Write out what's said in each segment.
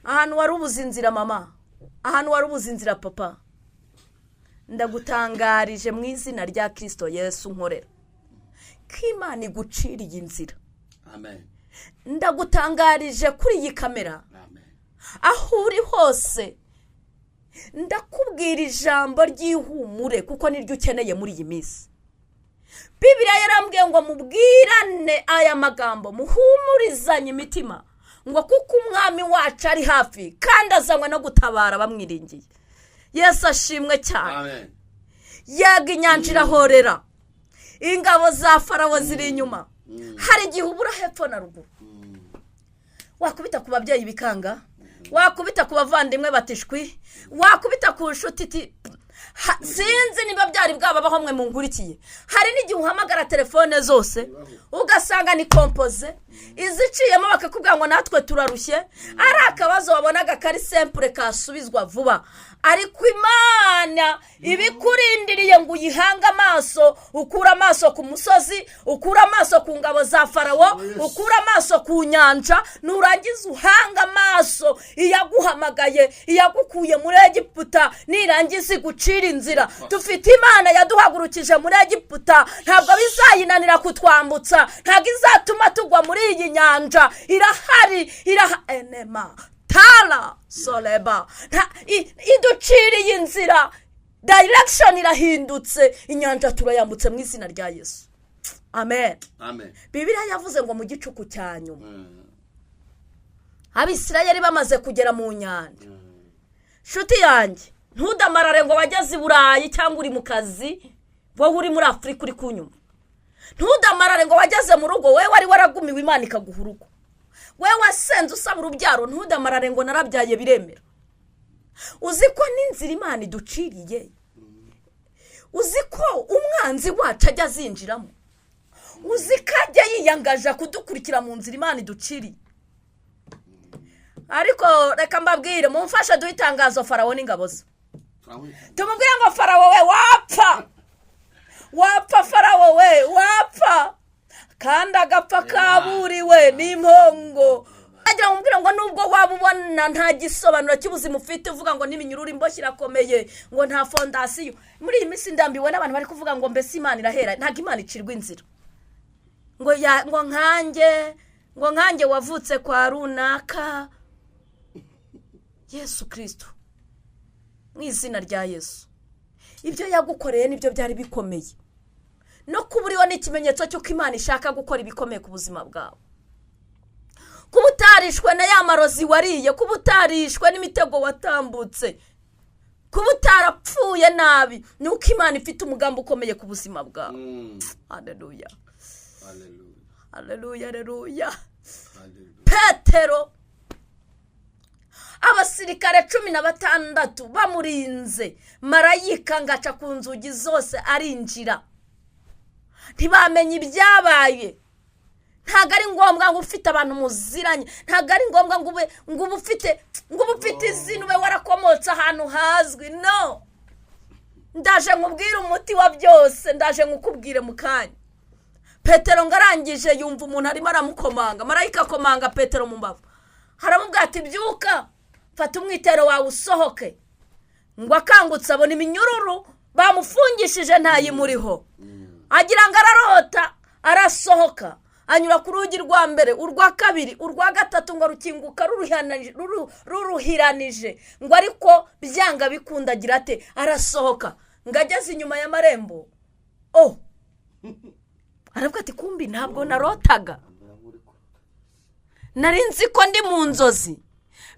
Ahantu wari ubuze inzira mama, ahantu wari ubuze inzira papa, ndagutangarije mu izina rya Kirisito Yesu nkorera ko Imana iguciriye inzira. Amen. Ndagutangarije kuri iyi kamera, Amen. aho uri hose, ndakubwira ijambo ry'ihumure kuko niryo ukeneye muri iyi minsi. Bibiriya yarambwiye ngo mubwirane aya magambo, muhumurizanye imitima, ngo kuko Umwami wacu ari hafi kandi azanywe no gutabara bamwiringiye. Yesu ashimwe cyane. Amen. Yega, inyanja irahorera, ingabo za Farawo ziri inyuma. Hari igihe ubura hepfo na ruguru, wakubita ku babyeyi bikanga, wakubita ku bavandimwe batishwi, wakubita ku nshuti iti sinzi niba byari bwababaho mwe munkurikiye. Hari n'igihe uhamagara telefone zose ugasanga ni composé, iziciyemo bakakubwira ngo natwe turarushye. Ari akabazo wabonaga kari simple kasubizwa vuba, ariko Imana ibikurindiriye ngo uyihange amaso, ukure amaso ku musozi, ukure amaso ku ngabo za Farawo, ukure amaso ku nyanja, nurangiza uhanga amaso iyaguhamagaye, iyagukuye muri Egiputa, nirangiza igucira inzira. Dufite Imana yaduhagurukije muri Egiputa, ntabwo bizayinanira kutwambutsa, ntabwo izatuma tugwa muri iyi nyanja. Irahari, iraha enema tara soreba. Iduciriye inzira, direction irahindutse, inyanja turayambutse mu izina rya Yesu. Amen. Amen. Bibiliya yavuze ngo mu gicuku cya nyuma, Abisirayeli bamaze kugera mu nyanja. Nshuti yanjye, ntudamarare ngo wageze i Burayi cyangwa uri mu kazi, wowe uri muri Afurika uri kunyuma. Ntudamarare ngo wageze mu rugo, wowe wari waragumiwe, Imana ikaguha urugo. Wowe wasenze usaba urubyaro, ntudamarare ngo narabyaye biremera. Uzi ko n'inzira Imana iduciriye, uzi ko umwanzi wacu ajya azinjiramo, uzi ko ajya yiyangaje kudukurikira mu nzira Imana iduciriye? Ariko reka mbabwire, mumfashe duhe itangazo Farawo n'ingabo ze. Tumubwire ngo Farawo we, wapfa, wapfa, Farawo we, wapfa, kandi agapfa kaburiwe n'impongo. Agira ngo mubwire ngo nubwo waba ubona nta gisobanuro cy'ubuzima ufite, uvuga ngo n'iminyururu imboshye irakomeye, ngo nta fondation. Muri iyi minsi ndambiwe n'abantu bari kuvuga ngo mbese Imana irahera? Ntabwo Imana icirwa inzira ngo ya ngo nkanjye, ngo nkanjye wavutse kwa runaka. Yesu Kirisito, mu izina rya Yesu, ibyo yagukoreye nibyo byari bikomeye. No kuba uriho ni ikimenyetso cy'uko Imana ishaka gukora ibikomeye ku buzima bwawe. Kuba utarishwe na ya marozi wariye, kuba utarishwe n'imitego watambutse, kuba utarapfuye nabi, ni uko Imana ifite umugambi ukomeye ku buzima bwawe. Haleluya! Haleluya, haleluya! Petero, abasirikare 16 bamurinze, marayika ngaca ku nzugi zose arinjira, ntibamenye ibyabaye. Ntabwo ari ngombwa ngo ufite abantu muziranye, ntabwo ari ngombwa ngo ube ufite izina, ube warakomotse ahantu hazwi. No ndaje nkubwire umuti wa byose, ndaje nkukubwire mu kanya. Petero ngo arangije yumva umuntu arimo aramukomanga, marayika akomanga Petero mu mbavu, haramubwira ati: "Byuka, fata umwitero wawe usohoke." Ngo akangutse abona iminyururu bamufungishije ntayimuriho, agira ngo ararota. Arasohoka, anyura ku rugi rwa mbere, urwa kabiri, urwa gatatu, ngo rukinguka ruruhiranije, ngo ariko byanga bikunda agira ate? Arasohoka. Ngo ageze inyuma y'amarembo, o aravuga ati: "Kumbi ntabwo narotaga, nari nzi ko ndi mu nzozi."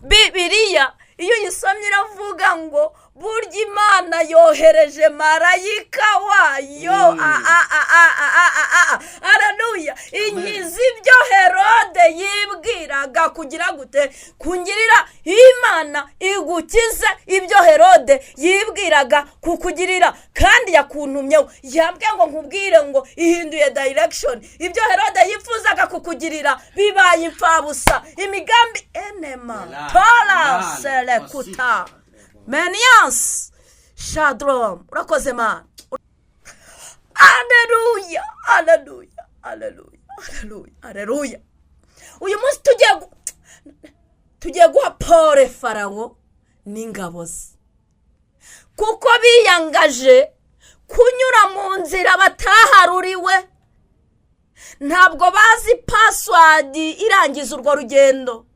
Bibiriya iyo uyisomye iravuga ngo burya Imana yohereje marayika wayo, a a a a a a a a, aranuya, inkiza ibyo Herode yibwiraga kugira gute? Kungirira. Imana igukize ibyo Herode yibwiraga kukugirira, kandi yakuntumyeho, yambwiye ngo nkubwire ngo ihinduye direction. Ibyo Herode yifuzaga kukugirira bibaye imfabusa. Imigambi enema tora serekuta meniyansi shadoromu. Urakoze Mana! Aleluya, aleluya, aleluya, aleluya, aleluya! Uyu munsi tugiye Tugiye guha pole Farawo n'ingabo ze, kuko biyangaje kunyura mu nzira bataharuriwe. Ntabwo bazi password irangiza urwo rugendo.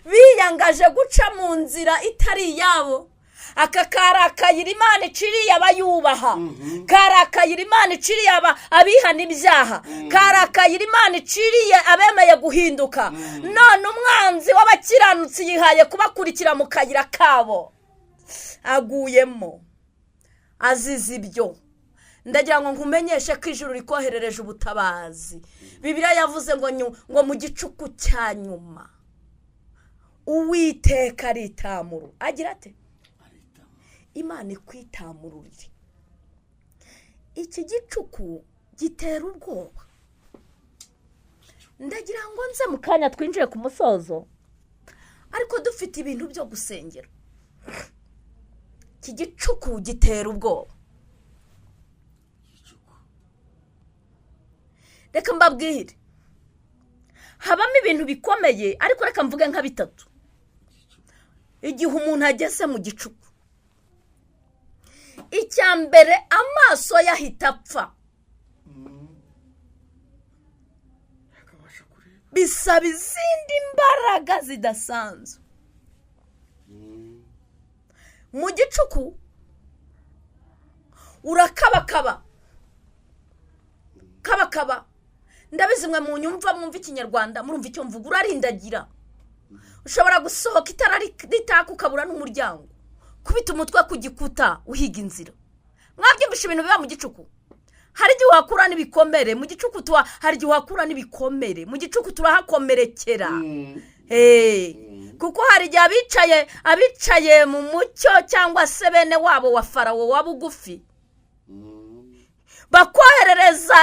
Biyangaje guca mu nzira itari iyabo. Aka kari akayira Imana iciriye abayubaha, kari akayira Imana iciriye abihana ibyaha, kari akayira Imana iciriye abemeye guhinduka. None umwanzi w'abakiranutsi yihaye kubakurikira mu kayira kabo, aguyemo azize ibyo. Ndagira ngo nkumenyeshe ko ijuru rikoherereje ubutabazi. Bibiliya yavuze ngo mu gicuku cya nyuma Uwiteka aritamuru. Agira ate? Imana ikwitamururire. Iki gicuku gitera ubwoba. Ndagira ngo nze mu kanya twinjiye ku musozo, ariko dufite ibintu byo gusengera. Iki gicuku gitera ubwoba. Reka mbabwire, habamo ibintu bikomeye, ariko reka mvuge nka bitatu. Igihe umuntu ageze mu gicuku, icya mbere amaso yahita apfa. Bisaba izindi mbaraga zidasanzwe. Mu gicuku urakabakaba kabakaba. Ndabizi mwe mu nyumva mwumva ikinyarwanda, murumva icyo mvuga. Urarindagira, ushobora gusohoka itara ritaka ukabura n'umuryango, kubita umutwe ku gikuta uhiga inzira. Mwabyumvishe ibintu biba mu gicuku. Hari igihe uhakura n'ibikomere mu gicuku, hari igihe uhakura n'ibikomere mu gicuku, turahakomerekera. Kuko hari igihe abicaye mu mucyo cyangwa se bene wabo wa Farawo wa bugufi bakoherereza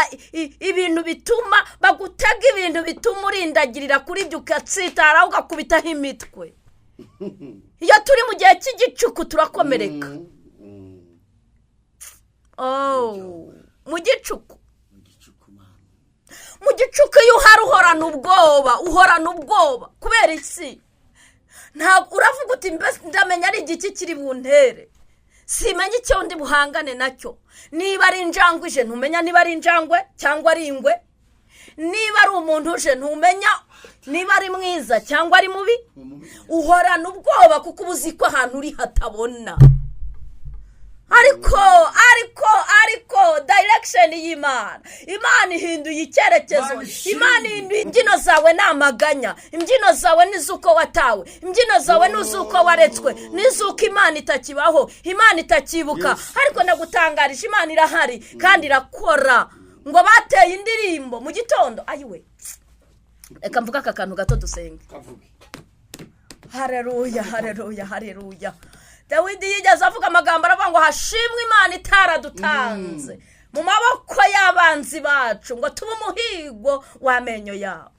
ibintu bituma bagutega, ibintu bituma urindagirira kuri ibyo, ukatsitara ugakubitaho imitwe. Iyo turi mu gihe cy'igicuku turakomereka. Mu gicuku, mu gicuku iyo uhari uhorana ubwoba, uhorana ubwoba kubera iki? Ntabwo uravuga uti ndamenya ari igiki kiri buntere, simenya icyo ndi buhangane nacyo. Niba ari injangwe ije ntumenya niba ari injangwe cyangwa ari ingwe, niba ari umuntu uje ntumenya niba ari mwiza cyangwa ari mubi. Uhorana ubwoba kuko uba uzi ko ahantu uri hatabona. Ariko ariko ariko direction y'Imana, Imana ihinduye icyerekezo, Imana ihinduye imbyino zawe ni amaganya, imbyino zawe ni iz'uko watawe, imbyino zawe ni iz'uko waretswe, ni iz'uko Imana itakibaho, Imana itakibuka. Ariko ndagutangarije, Imana irahari kandi irakora. Ngo bateye indirimbo mu gitondo. Ayiwe, reka mvuge aka kantu gato dusenge. Haleluya, haleluya, haleluya. Dawidi yigeze avuga amagambo aravuga ngo hashimwe Imana itaradutanze mu maboko y'abanzi bacu, ngo tube umuhigo w'amenyo yabo.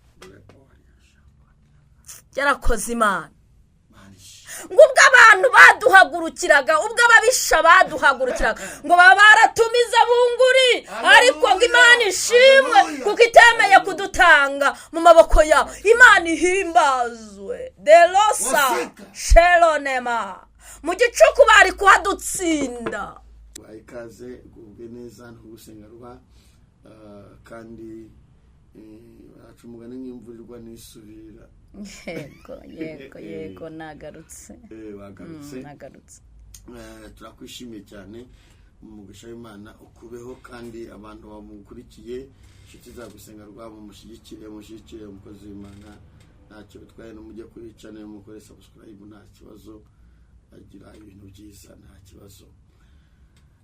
Yarakoze Imana. Ngo ubwo abantu baduhagurukiraga, ubwo ababisha baduhagurukiraga, ngo baba baratumiza bunguri, ariko ngo Imana ishimwe kuko itemeye kudutanga mu maboko yabo. Imana ihimbazwe. Derosa sheronema. Mu gicuku bari kuhadutsinda. Ikaze gubwe neza ntugusenga rwa kandi baca umugani nk'imvura igwa n'isubira. Yego yego yego, nagarutse. Wagarutse. Nagarutse. Turakwishimiye cyane, umugisha w'Imana ukubeho, kandi abantu bamukurikiye, inshuti za gusenga rwa mumushyigikire, mushyigikire umukozi w'Imana, ntacyo bitwaye. N'umujye kuri channel mukore subscribe, nta kibazo, agira ibintu byiza, nta kibazo.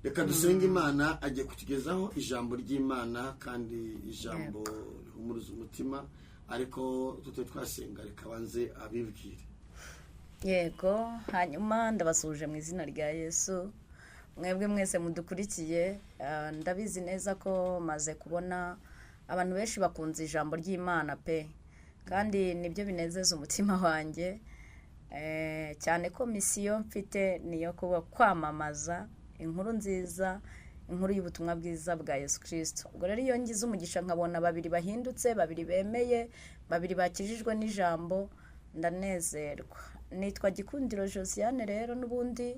Reka dusenge Imana, agiye kutugezaho ijambo ry'Imana kandi ijambo rihumuriza umutima, ariko tutari twasenga reka banze abibwire. Yego, hanyuma ndabasuhuje mu izina rya Yesu mwebwe mwese mudukurikiye. Ndabizi neza ko maze kubona abantu benshi bakunze ijambo ry'Imana pe, kandi nibyo binezeza umutima wanjye. Cyane ko misiyo mfite niyo kuba kwamamaza inkuru nziza, inkuru y'ubutumwa bwiza bwa Yesu Kristo. Ubwo rero iyo ngize umugisha nkabona babiri bahindutse, babiri bemeye, babiri bakijijwe n'ijambo, Ndanezerwa. Nitwa Gikundiro Josiane rero n'ubundi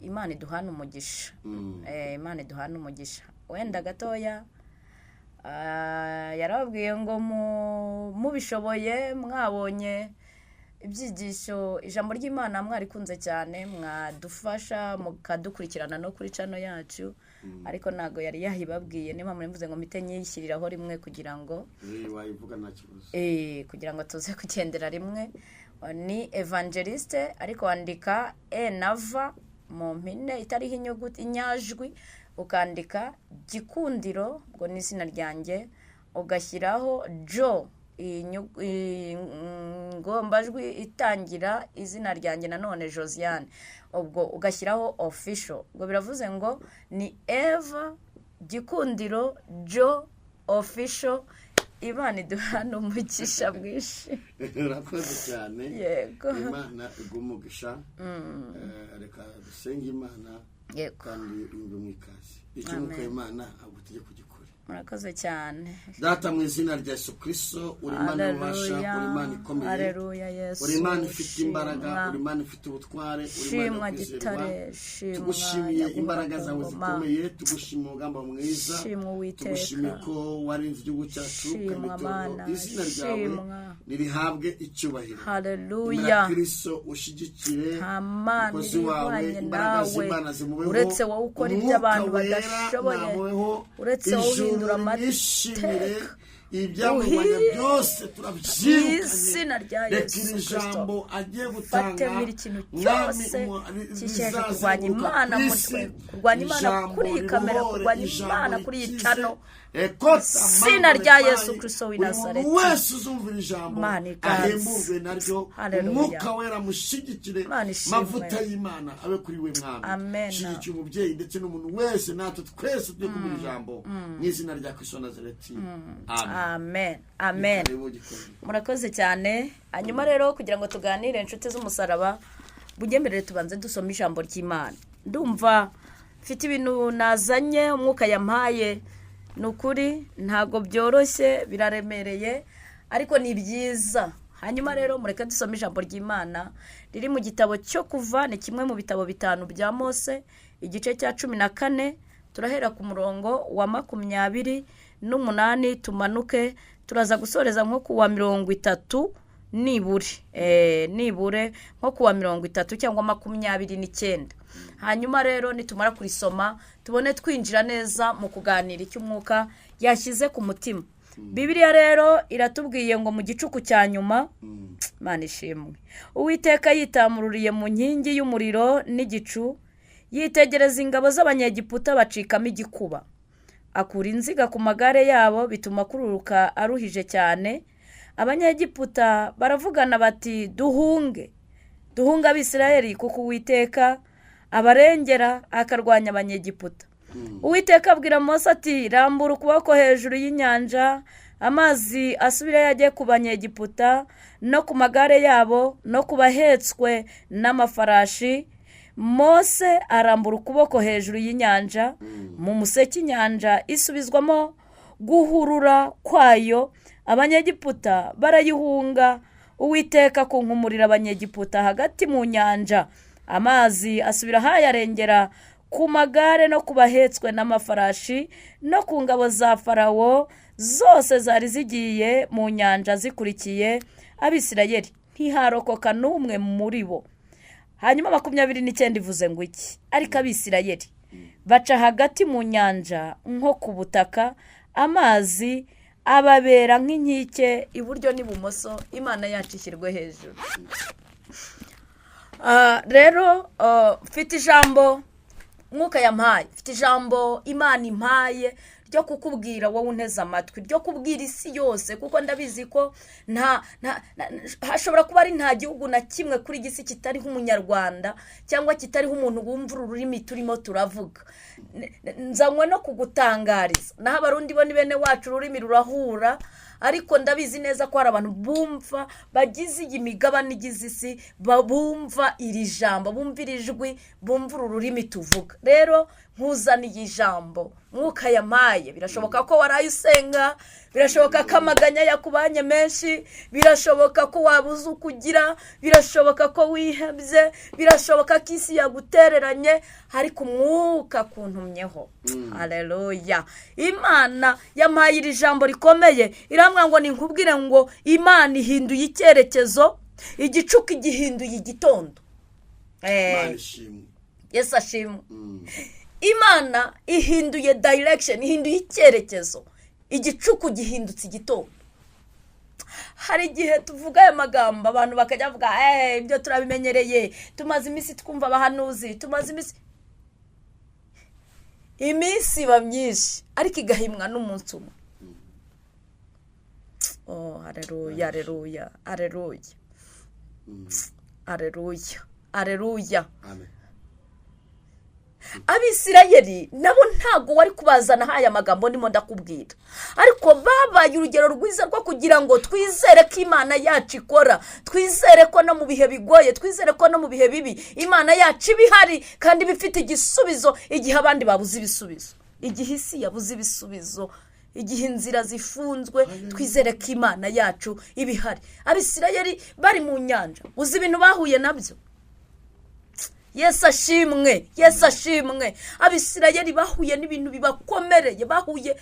Imana iduhana umugisha. Imana iduhana umugisha. Wenda gatoya yarababwiye ngo mubishoboye mwabonye ibyigisho, ijambo ry'Imana mwarikunze cyane, mwadufasha mukadukurikirana no kuri channel yacu, ariko ntago yari yahibabwiye. Niyo mpamvu mvuze ngo mpite nyishyiriraho rimwe kugira ngo wayivuga nta kibazo. Kugira ngo tuze kugendera rimwe. Ni Evangeliste, ariko wandika E na V mu mpine itariho inyuguti inyajwi, ukandika Gikundiro, ubwo ni izina ryanjye, ugashyiraho Jo, ingombajwi itangira izina ryanjye nanone Josiane, ubwo ugashyiraho official. Ubwo biravuze ngo ni Eva Gikundiro Jo official. Imana iduhana umugisha mwinshi. Urakoze cyane. Yego. Imana iguhe umugisha. Reka dusenge Imana. Yego. Kandi yumve mu ikaze icyo Umwuka w'Imana agutegeka ugikore. Murakoze cyane. Data, mu izina rya Yesu Kristo, uri Imana ubasha, uri Imana ikomeye, Haleluya, Yesu. uri Imana ifite imbaraga, Shimwa. uri Imana ifite ubutware, uri Imana Shimwa yo kwizerwa. Gitare, shimwa Tugushimiye Nyagura imbaraga ku zawe ngoma. zikomeye, tugushimiye umugambi mwiza, Shimwa Uwiteka. tugushimiye ko warinze igihugu cyacu, Shimwa ukabitorero. Mana, Izina ryawe shimwa. nirihabwe icyubahiro. Haleluya. Imana Kristo, ushyigikire Nta Mana umukozi wawe, ihwanye imbaraga nawe, z'Imana zimubeho, uretse wowe ukora ibyo Umwuka abantu Wera badashoboye, namubeho, uretse wowe ijuru uhindura rimwishimire, amateka. ibyamurwanya byose turabyirukanye. Izina rya Reka Yesu iri Kristo. jambo agiye gutanga, Fate muri ikintu Mwami, cyose kisheje kurwanya rizazenguruka Imana ku muri isi, twe, kurwanya Imana ijambo kuri iyi kamera, ribohore, kurwanya ijambo Imana kuri iyi rikize. cano. Ekota Izina mambo rya refayi. Yesu Kristo w'i Buri muntu Nazareti. wese uzumvira ijambo Imana iganze. ahemburwe naryo. Haleluya. Umwuka Wera mushyigikire, Imana ishimwe. mavuta y'Imana abe kuri we. Mwami, Amen. shyigikiye umubyeyi ndetse n'umuntu wese, natwe twese tujye kumvira ijambo mu izina rya Kristo Nazareti, amen. Amen, amen. Karibu, Gikundiro. Murakoze cyane. Hanyuma rero kugira ngo tuganire, inshuti z'umusaraba, bugemerere tubanze dusome ijambo ry'Imana. Ndumva mfite ibintu nazanye umwuka yampaye, ni ukuri ntabwo byoroshye, biraremereye, ariko ni byiza. Hanyuma rero mureke dusome ijambo ry'Imana riri mu gitabo cyo Kuva, ni kimwe mu bitabo 5 bya Mose, igice cya 14, turahera ku murongo wa 28 tumanuke, turaza gusoreza nko ku wa 30 nibure, nibure nko ku wa 30 cyangwa 29. Hanyuma rero nitumara kurisoma tubone twinjira neza mu kuganira icyo umwuka yashyize ku mutima. Bibiliya rero iratubwiye ngo mu gicuku cya nyuma, Imana ishimwe, Uwiteka yitamururiye mu nkingi y'umuriro n'igicu, yitegereza ingabo z'Abanyegiputa bacikamo igikuba, akura inziga ku magare yabo, bituma akururuka aruhije cyane. Abanyegiputa baravugana bati: "Duhunge, duhunge Abisirayeli, kuko Uwiteka abarengera akarwanya Abanyegiputa." Uwiteka abwira Mose ati: "Rambura ukuboko hejuru y'inyanja, amazi asubireyo ajye ku Banyegiputa no ku magare yabo no ku bahetswe n'amafarashi." Mose arambura ukuboko hejuru y'inyanja, mu museke inyanja isubizwamo guhurura kwayo, Abanyegiputa barayihunga. Uwiteka akunkumurira Abanyegiputa hagati mu nyanja, amazi asubira ahayarengera ku magare no ku bahetswe n'amafarashi no ku ngabo za Farawo zose zari zigiye mu nyanja zikurikiye Abisirayeli, ntiharokoka n'umwe muri bo. Hanyuma 29 ivuze ngo iki? Ariko Abisirayeli baca hagati mu nyanja nko ku butaka, amazi ababera nk'inkike iburyo n'ibumoso. Imana yacu ishyirwe hejuru. Rero mfite ijambo mwuka yampaye, mfite ijambo Imana impaye ryo kukubwira wowe unteze amatwi, ryo kubwira isi yose, kuko ndabizi ko hashobora kuba ari nta gihugu na kimwe kuri iyi si kitariho Umunyarwanda cyangwa kitariho umuntu wumva uru rurimi turimo turavuga. Nzanywe no kugutangariza, naho Abarundi bo ni bene wacu, ururimi rurahura. Ariko ndabizi neza ko hari abantu bumva bagize iyi migabane igize isi, bumva iri jambo, bumva iri jwi, bumva uru rurimi tuvuga. Rero nkuzaniye ijambo Mwuka yamaye. Birashoboka ko waraye usenga, birashoboka ko amaganya yakubanye menshi, birashoboka ko wabuze uko ugira, birashoboka ko wihebye, birashoboka ko isi yagutereranye, ariko Umwuka akuntumyeho. Hareruya! Imana yampaye iri jambo rikomeye, irambwira ngo ninkubwire ngo Imana ihinduye icyerekezo, igicuku gihinduye igitondo. Imana ishimwe. Yesu ashimwe. Imana ihinduye direction, ihinduye icyerekezo, igicuku gihindutse igitondo. Hari igihe tuvuga aya magambo, abantu bakajya bavuga: "Eee, ibyo turabimenyereye, tumaze iminsi twumva abahanuzi, tumaze iminsi." Iba myinshi ariko igahimwa n'umunsi umwe. Oh, hareruya, hareruya, hareruya, hareruya, hareruya! Amen. Abisirayeli nabo ntabwo wari kubazana aya magambo ndimo ndakubwira, ariko babaye urugero rwiza rwo kugira ngo twizere ko Imana yacu ikora, twizere ko no mu bihe bigoye, twizere ko no mu bihe bibi Imana yacu iba ihari kandi iba ifite igisubizo igihe abandi babuze ibisubizo, igihe isi yabuze ibisubizo, igihe inzira zifunzwe, twizere ko Imana yacu iba ihari. Abisirayeli bari mu nyanja, uzi ibintu bahuye nabyo? Yesu ashimwe, Yesu ashimwe! Abisirayeli bahuye n'ibintu bibakomereye, bahuye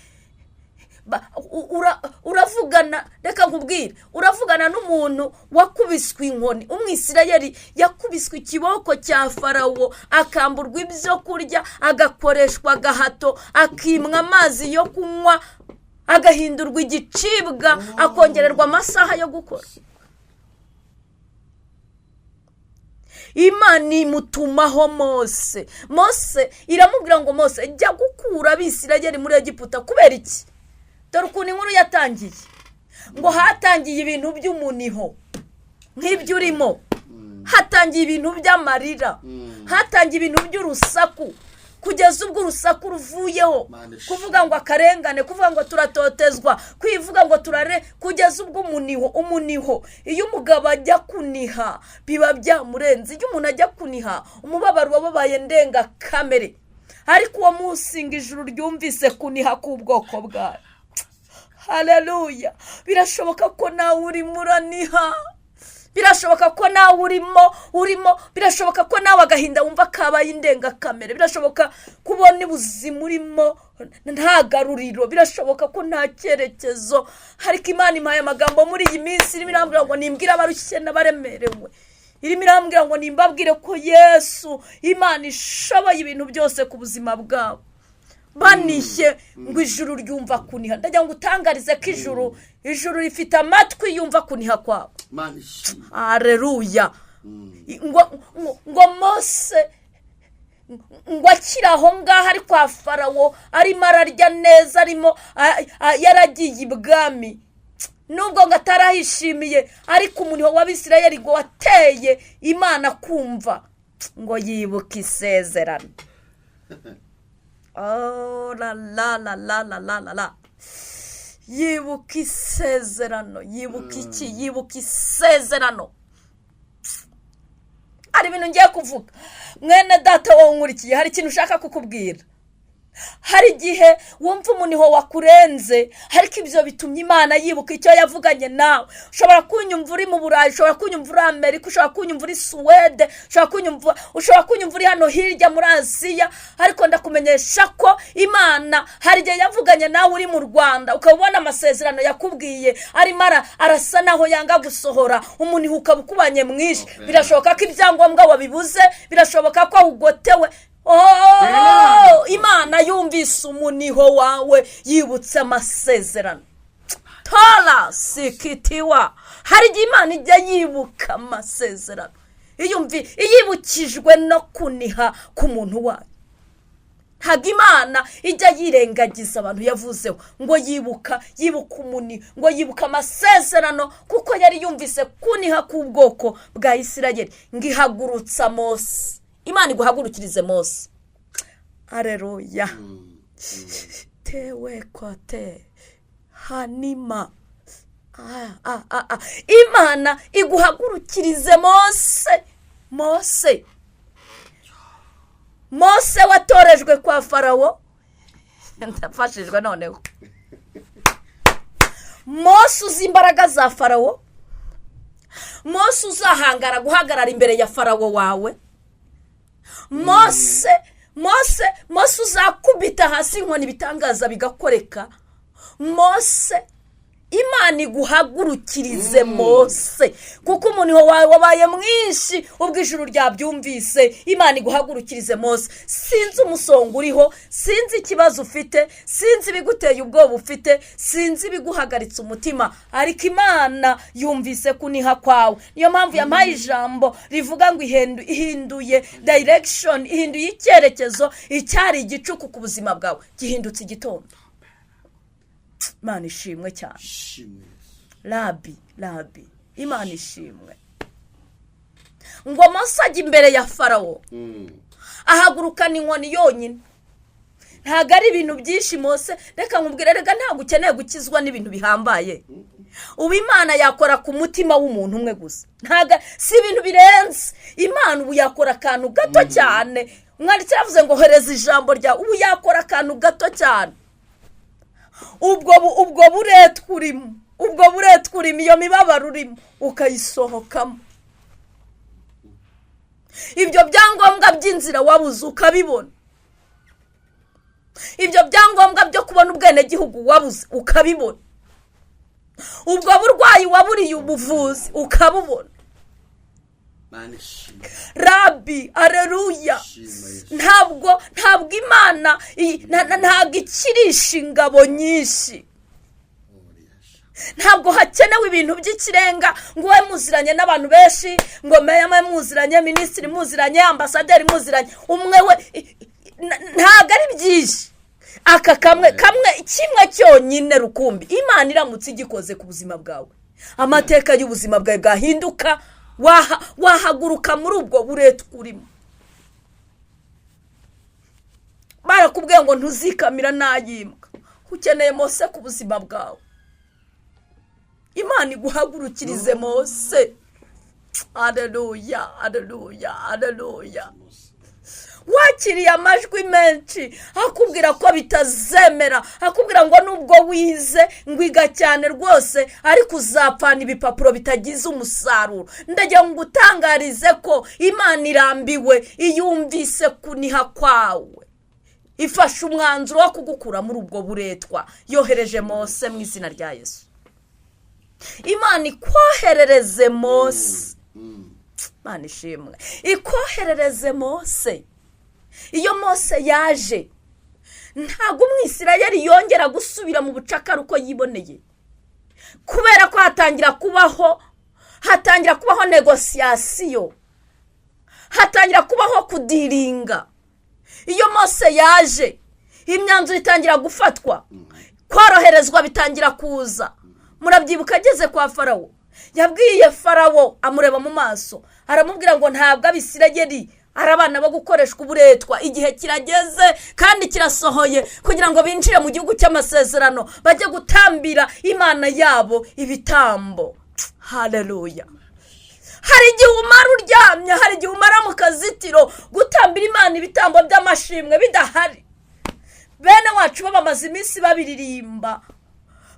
uravugana, reka nkubwire, uravugana n'umuntu wakubiswe inkoni. Umwisirayeli yakubiswe ikiboko cya Farawo, akamburwa ibyo kurya, agakoreshwa agahato, akimwa amazi yo kunywa, agahindurwa igicibwa, akongererwa amasaha yo gukora. Imana imutumaho Mose. Mose iramubwira ngo: "Mose, jya gukura Abisirayeli muri Egiputa." Kubera iki? Dore ukuntu inkuru yatangiye. Ngo hatangiye ibintu by'umuniho nk'ibyo urimo, hatangiye ibintu by'amarira, hatangiye ibintu by'urusaku, kugeza ubwo urusaku ruvuyeho. Mana ishimwe. Kuvuga ngo akarengane, kuvuga ngo turatotezwa, kwivuga ngo turare, kugeza ubwo umuniho, umuniho, iyo umugabo ajya kuniha biba byamurenze. Iyo umuntu ajya kuniha, umubabaro wababaye ndengakamere. Ariko uwo munsi ngo ijuru ryumvise kuniha k'ubwoko bwayo. Haleluya! Birashoboka ko nawe urimo uraniha, birashoboka ko nawe urimo, birashoboka ko nawe agahinda wumva kabaye indengakamere, birashoboka kubona ubuzima urimo nta garuriro, birashoboka ko nta cyerekezo. Ariko Imana impaye amagambo muri iyi minsi, irimo irambwira ngo nimbwire abarushye n'abaremerewe, irimo irambwira ngo nimbabwire ko Yesu Imana ishoboye ibintu byose ku buzima bwabo. Banishye, ngo ijuru ryumva kuniha. Ndagira ngo utangarize ko ijuru rifite amatwi yumva kuniha kwabo. Imana ishimwe. Hareruya! Ngo Mose ngo akiri aho ngaho ari kwa Farawo, arimo ararya neza, arimo yaragiye ibwami, nubwo ngo atarahishimiye, ariko umuniho w'Abisirayeli ngo wateye Imana kumva, ngo yibuke isezerano. Oh la la la la la la la la! Yibuka isezerano. Yibuka iki? Yibuka isezerano. Hari ibintu ngiye kuvuga, mwene data wowe unkurikiye, hari ikintu ushaka kukubwira. Hari igihe wumva umuniho wakurenze, ariko ibyo bitumye Imana yibuka icyo yavuganye nawe. Ushobora kunyumva uri mu Burayi, ushobora kunyumva uri Amerika, ushobora kunyumva uri Suwede, ushobora kunyumva uri hano hirya muri Aziya, ariko ndakumenyesha ko Imana hari igihe yavuganye nawe uri mu Rwanda, ukaba ubona amasezerano yakubwiye arimo arasa naho yanga gusohora, umuniho ukaba ukubanye mwinshi. Birashoboka ko ibyangombwa wabibuze, birashoboka ko ugotewe. Oh, Imana yumvise umuniho wawe, yibutse amasezerano. Tora sikitiwa. Hari igihe Imana ijya yibuka amasezerano, iyibukijwe no kuniha k'umuntu wayo. Ntabwo Imana ijya yirengagiza abantu yavuzeho. Ngo yibuka umuni, ngo yibuka amasezerano kuko yari yumvise kuniha k'ubwoko bwa Isirayeli, ngo ihagurutsa Mose. Imana iguhagurukirize Mose. Areruya! Tewe kote hanima. Imana iguhagurukirize Mose. Mose, Mose watorejwe kwa Farawo. Ndafashijwe noneho. Mose uzi imbaraga za Farawo, Mose uzahangara guhagarara imbere ya Farawo wawe, Mose, Mose, Mose uzakubita hasi inkoni ibitangaza bigakoreka. Mose, Imana iguhagurukirize Mose, kuko umuntu wawe wabaye mwinshi ubwo ijuru ryabyumvise. Imana iguhagurukirize Mose. Sinzi umusonga uriho, sinzi ikibazo ufite, sinzi ibiguteye ubwoba ufite, sinzi ibiguhagaritse umutima, ariko Imana yumvise kuniha kwawe. Niyo mpamvu yampaye ijambo rivuga ngo ihinduye direction, ihinduye icyerekezo. Icyari igicuku ku buzima bwawe gihindutse igitondo. Imana ishimwe cyane. Shimwe Yesu. Rabi, rabi, Imana ishimwe. Ngo Mose ajya imbere ya Farawo, ahagurukana inkoni yonyine. Ntabwo ari ibintu byinshi. Mose, reka nkubwire, reka, ntabwo ukeneye gukizwa n'ibintu bihambaye. Ubu Imana yakora ku mutima w'umuntu umwe gusa. Ntabwo si ibintu birenze. Imana ubu yakora akantu gato cyane. Umwanditsi yavuze ngo hereza ijambo ryawe. Ubu yakora akantu gato cyane. Ubwo buretwa urimo, ubwo buretwa urimo, iyo mibabaro urimo, ukayisohokamo. Ibyo byangombwa by'inzira wabuze ukabibona, ibyo byangombwa byo kubona ubwenegihugu wabuze ukabibona, ubwo burwayi waburiye ubuvuzi ukabubona. Mana ishimwe. Rabi, areruya. Shima Yesu. Ntabwo Imana ntabwo ikirisha ingabo nyinshi. Ntabwo hakenewe ibintu by'ikirenga ngo ube muziranye n'abantu benshi, ngo meya mube muziranye, minisitiri muziranye, ambasaderi muziranye, umwe we ntabwo ari byinshi. Aka kamwe kamwe, kimwe cyonyine rukumbi, Imana iramutse igikoze ku buzima bwawe, amateka y'ubuzima bwawe bwahinduka. Wahaguruka muri ubwo buretwa urimo. Barakubwiye ngo ntuzikamira n'ayimbwa. Ukeneye Mose ku buzima bwawe. Imana iguhagurukirize Mose. Aleluya, aleluya, aleluya. Wakiriye amajwi menshi akubwira ko bitazemera, akubwira ngo nubwo wize, ngo iga cyane rwose, ariko uzapfana ibipapuro bitagize umusaruro. Ndagira ngo utangarize ko Imana irambiwe, iyumvise kuniha kwawe, ifashe umwanzuro wo kugukura muri ubwo buretwa. Yohereje Mose mu izina rya Yesu. Imana ikoherereze Mose. Imana ishimwe, ikoherereze Mose. Iyo Mose yaje, ntabwo Umwisirayeli yongera gusubira mu bucakara uko yiboneye, kubera ko hatangira kubaho négociation, hatangira kubaho kudealinga. Iyo Mose yaje, imyanzuro itangira gufatwa, koroherezwa bitangira kuza. Murabyibuka, ageze kwa Farawo, yabwiye Farawo amureba mu maso, aramubwira ngo ntabwo Abisirayeli ari abana bo gukoreshwa uburetwa. Igihe kirageze kandi kirasohoye kugira ngo binjire mu gihugu cy'amasezerano, bajye gutambira Imana yabo ibitambo. Hareruya. Hari igihe umara uryamye, hari igihe umara mu kazitiro, gutambira Imana ibitambo by'amashimwe bidahari. Bene wacu bo bamaze iminsi babiririmba,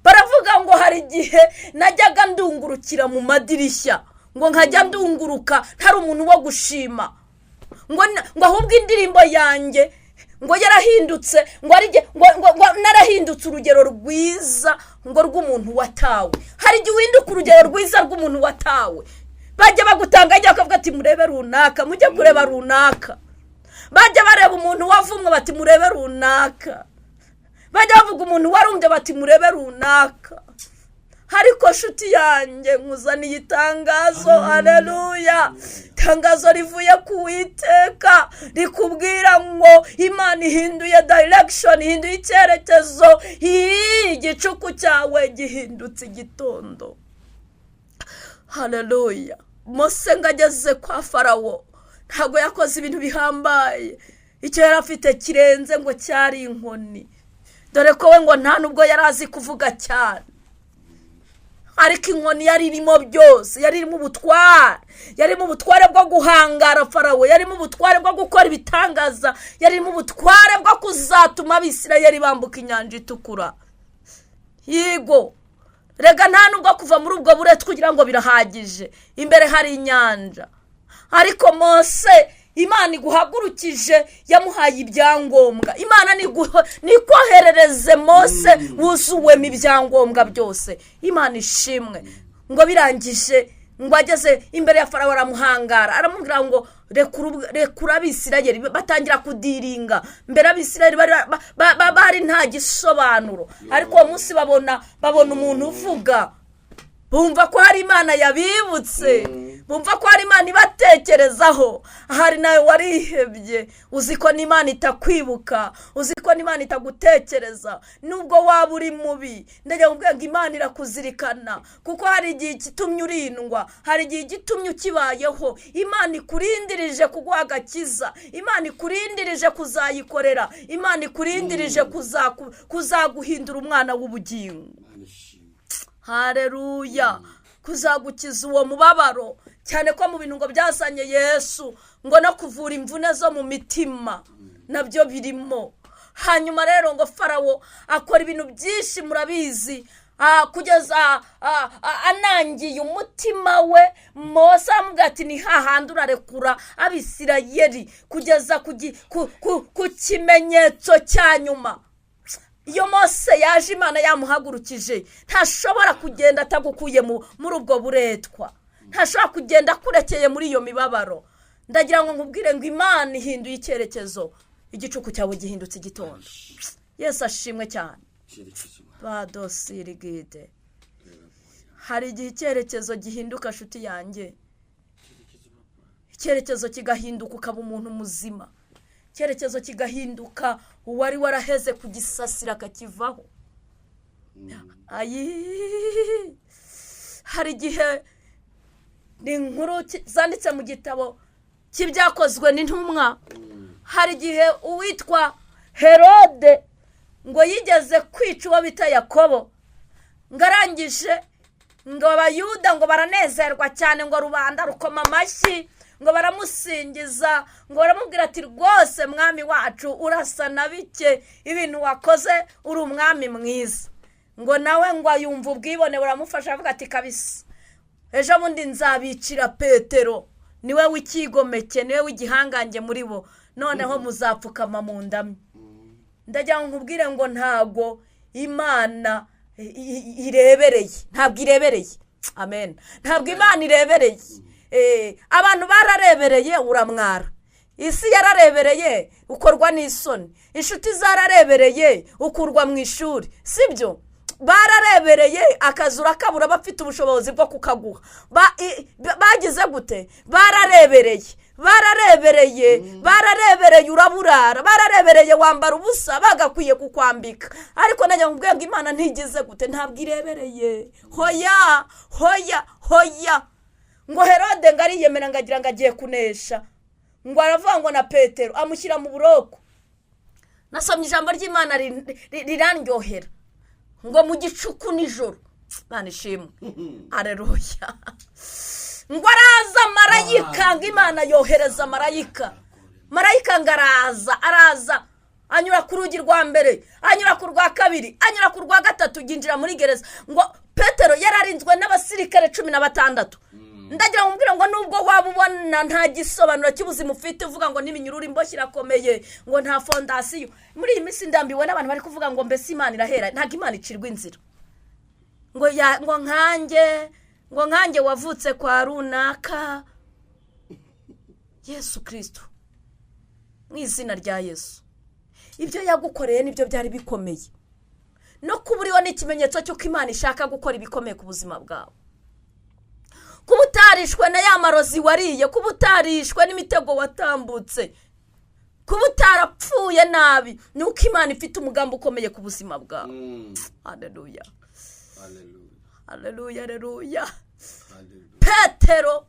baravuga ngo hari igihe najyaga ndungurukira mu madirishya, ngo nkajya ndunguruka ntari umuntu wo gushima, ngo ahubwo indirimbo yanjye ngo yarahindutse, ngo ari ngo narahindutse urugero rwiza ngo rw'umuntu watawe. Hari igihe uhinduka urugero rwiza rw'umuntu watawe. Bajya bagutanga ajya bakavuga ati: "Murebe runaka, mujye kureba runaka." Bajya bareba umuntu wavumwe bati: "Murebe runaka." Bajya bavuga umuntu warumbye bati: "Murebe runaka." Ariko nshuti yanjye, nkuzaniye itangazo, aleluya, itangazo rivuye ku Witeka rikubwira ngo Imana ihinduye direction, ihinduye icyerekezo. Igicuku cyawe gihindutse igitondo. Haleluya. Mose ngo ageze kwa Farawo, ntabwo yakoze ibintu bihambaye. Icyo yari afite kirenze ngo cyari inkoni, dore ko we ngo nta nubwo yari azi kuvuga cyane. Ariko inkoni yari irimo byose, yari irimo ubutware, yarimo ubutware bwo guhangara Farawo, yarimo ubutware bwo gukora ibitangaza, yarimo ubutware bwo kuzatuma Abisirayeli bambuka Inyanja Itukura. Yigo rega, nta nubwo kuva muri ubwo buretwa kugira ngo birahagije, imbere hari inyanja. Ariko Mose Imana iguhagurukije yamuhaye ibyangombwa. Imana nikoherereze Mose wuzuwemo ibyangombwa byose. Imana ishimwe. Ngo birangije, ngo ageze imbere ya Farawo aramuhangara, aramubwira ngo rekura Abisirayeli. Batangira kudiringa. Mbere Abisirayeli bari nta gisobanuro, ariko uwo munsi babona umuntu uvuga, bumva ko hari Imana yabibutse, bumva ko hari Imana ibatekerezaho. Hari nawe warihebye, uzi ko n'Imana itakwibuka, uzi ko n'Imana itagutekereza, nubwo waba uri mubi. Ndagira ngo ngo Imana irakuzirikana, kuko hari igihe gitumye urindwa, hari igihe gitumye ukibayeho. Imana ikurindirije kuguha agakiza, Imana ikurindirije kuzayikorera, Imana ikurindirije kuzaguhindura umwana w'ubugingo. Hareruya! Kuzagukiza uwo mubabaro, cyane ko mu bintu ngo byazanye Yesu, ngo no kuvura imvune zo mu mitima nabyo birimo. Hanyuma rero ngo Farawo akora ibintu byinshi, murabizi, kugeza anangiye umutima we. Mose aramubwira ati: "Ni hahandi urarekura Abisirayeli kugeza ku kimenyetso cya nyuma." Iyo Mose yaje Imana yamuhagurukije, ntashobora kugenda atagukuye muri ubwo buretwa, ntashobora kugenda akurekeye muri iyo mibabaro. Ndagira ngo nkubwire ngo Imana ihinduye icyerekezo, igicuku cyawe gihindutse igitondo. Yesu ashimwe cyane. Badosirigide, hari igihe icyerekezo gihinduka, nshuti yanjye, icyerekezo kigahinduka ukaba umuntu muzima, icyerekezo kigahinduka, uwari waraheze kugisasira akakivaho. Ayi, hari igihe, ni inkuru zanditse mu gitabo cy'Ibyakozwe n'Intumwa, hari igihe uwitwa Herode ngo yigeze kwica uwo bita Yakobo, ngo arangije ngo Abayuda ngo baranezerwa cyane, ngo rubanda rukoma amashyi, ngo baramusingiza, ngo baramubwira ati: "Rwose mwami wacu, urasa na bike, ibintu wakoze, uri umwami mwiza." Ngo nawe ngo ayumva ubwibone buramufasha, avuga ati: "Kabisa, ejo bundi nzabicira Petero, niwe w'icyigomeke, niwe w'igihangange muri bo, noneho muzapfukama mu ndamyi." Ndagira ngo nkubwire ngo ntago Imana irebereye, ntabwo irebereye. Amen. Ntabwo Imana irebereye. Abantu bararebereye uramwara, isi yararebereye ukorwa n'isoni, inshuti zararebereye ukurwa mu ishuri, sibyo? Bararebereye akazi urakabura, bafite ubushobozi bwo kukaguha. Bagize gute? Bararebereye, bararebereye, bararebereye uraburara, bararebereye wambara ubusa, bagakwiye kukwambika. Ariko najya mu ngo Imana ntigize gute? Ntabwo irebereye. Hoya, hoya, hoya! Ngo Herode ngo ariyemera, ngo agira ngo agiye kunesha, ngo aravuga ngo na Petero amushyira mu buroko. Nasomye ijambo ry'Imana rirandyohera, ngo mu gicuku nijoro, Imana ishimwe, areruya, ngo araza marayika, ngo Imana yohereza marayika. Marayika ngo araza, araza anyura ku rugi rwa mbere, anyura ku rwa kabiri, anyura ku rwa gatatu, yinjira muri gereza. Ngo Petero yararinzwe n'abasirikare 16. Ndagira ngo mbwire ngo nubwo waba ubona nta gisobanuro cy'ubuzima ufite, uvuga ngo n'iminyururu imboshye irakomeye, ngo nta fondasiyo. Muri iyi minsi ndambiwe n'abantu bari kuvuga ngo mbese Imana irahera. Ntabwo Imana icirwa inzira ngo ya ngo nkanjye, ngo nkanjye wavutse kwa runaka. Yesu Kirisito, mu izina rya Yesu, ibyo yagukoreye nibyo byari bikomeye. No kuba uriho ni ikimenyetso cy'uko Imana ishaka gukora ibikomeye ku buzima bwawe. Kuba utarishwe na ya marozi wariye, kuba utarishwe n'imitego watambutse, kuba utarapfuye nabi, ni uko Imana ifite umugambi ukomeye ku buzima bwawe. Hareruya, hareruya, hareruya! Petero,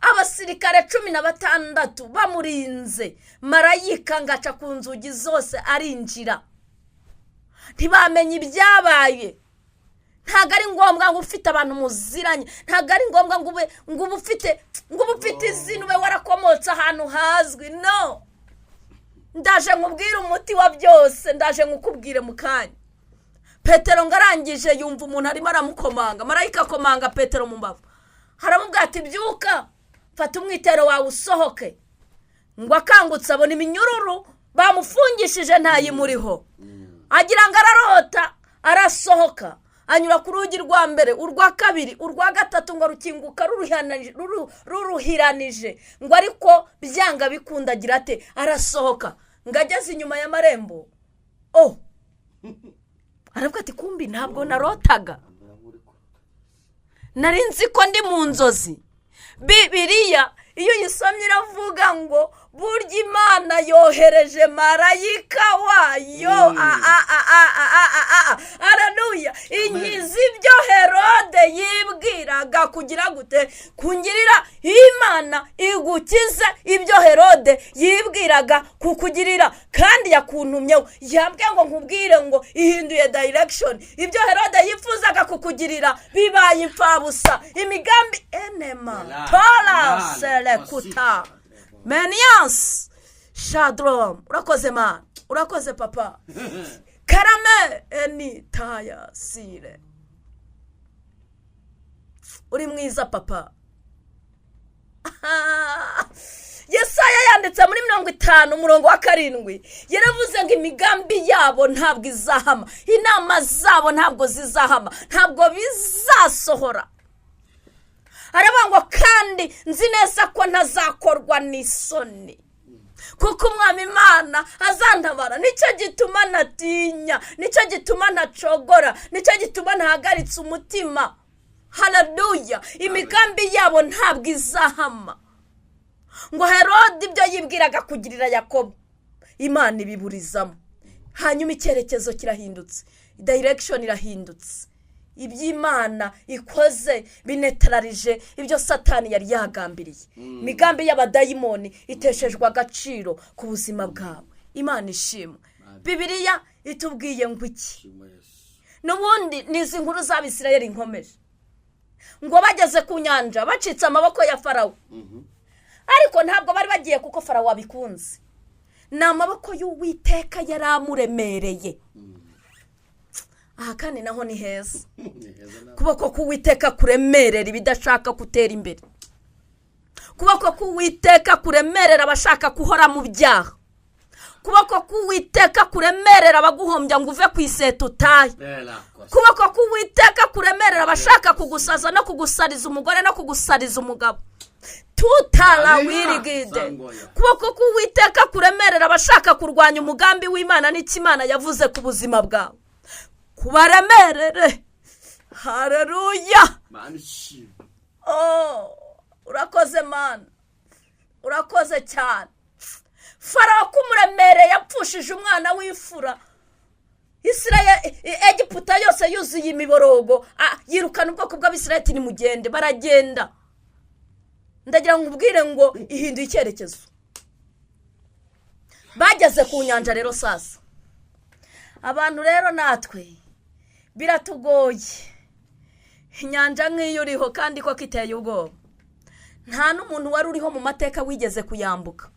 abasirikare 16 bamurinze, marayika ngo aca ku nzugi zose arinjira, ntibamenye ibyabaye. Ntabwo ari ngombwa ngo ufite abantu muziranye, ntabwo ari ngombwa ngo ube ufite izina, ube warakomotse ahantu hazwi. No, ndaje nkubwire umuti wa byose, ndaje nkukubwire mu kanya. Petero ngo arangije yumva umuntu arimo aramukomanga, marayika akomanga Petero mu mbavu, haramubwira ati: "Byuka, fata umwitero wawe usohoke." Ngo akangutse abona iminyururu bamufungishije ntayimuriho, agira ngo ararota. Arasohoka, anyura ku rugi rwa mbere, urwa kabiri, urwa gatatu, ngo rukinguka ruruhiranije. Ngo ariko byanga bikunda agira ate? Arasohoka. Ngo ageze inyuma y'amarembo, o aravuga ati: "Kumbi ntabwo narotaga, nari nzi ko ndi mu nzozi." Bibiriya iyo uyisomye iravuga ngo burya Imana yohereje marayika wayo, aranuya inkiza ibyo Herode yibwiraga kugira gute? Kungirira. Imana igukize ibyo Herode yibwiraga kukugirira, kandi yakuntumyeho, yambwiye ngo nkubwire ngo ihinduye direction. Ibyo Herode yifuzaga kukugirira bibaye imfabusa. Imigambi enema tora serekuta meniyansi shadoromu. Urakoze Mana, urakoze Papa. Karame eni taya sire, uri mwiza Papa. Yesaya yanditse muri 50 umurongo wa 7, yaravuze ngo imigambi yabo ntabwo izahama, inama zabo ntabwo zizahama, ntabwo bizasohora. Aravuga ngo kandi nzi neza ko ntazakorwa n'isoni, kuko Umwami Imana azantabara. Nicyo gituma ntatinya, nicyo gituma ntacogora, nicyo gituma ntahagaritse umutima. Hararuya, imigambi yabo ntabwo izahama. Ngo Herode ibyo yibwiraga kugirira Yakobo, Imana ibiburizamo. Hanyuma icyerekezo kirahindutse, direction irahindutse. Iby'Imana ikoze binetararije ibyo Satani yari yagambiriye. Imigambi y'abadayimoni iteshejwe agaciro ku buzima bwawe. Imana ishimwe. Bibiriya itubwiye ngo iki? N'ubundi ni izi nkuru z'Abisirayeli nkomeje. Ngo bageze ku nyanja, bacitse amaboko ya Farawo, ariko ntabwo bari bagiye kuko Farawo abikunze, ni amaboko y'Uwiteka yari amuremereye. Aha kandi naho ni heza. Kuboko k'Uwiteka kuremerera ibidashaka gutera imbere, kuboko k'Uwiteka kuremerera abashaka guhora mu byaha, kuboko k'Uwiteka kuremerera abaguhombya ngo uve ku iseta utahe, kuboko k'Uwiteka kuremerera abashaka kugusaza no kugusariza umugore no kugusariza umugabo. Tutara wirigide. Kuboko k'Uwiteka kuremerera abashaka kurwanya umugambi w'Imana n'icyo Imana yavuze ku buzima bwawe, kubaremerere. Hareruya, urakoze Mana, urakoze cyane. Farawo kumuremereye yapfushije umwana w'imfura. Egiputa yose yuzuye imiborogo. Yirukana ubwoko bw'Abisirayeli: "Nimugende." Baragenda. Ndagira ngo ubwire ngo ihinduye icyerekezo. Bageze ku nyanja rero sasa, abantu rero natwe biratugoye. Inyanja nk'iyo uriho kandi koko iteye ubwoba, nta n'umuntu wari uriho mu mateka wigeze kuyambuka.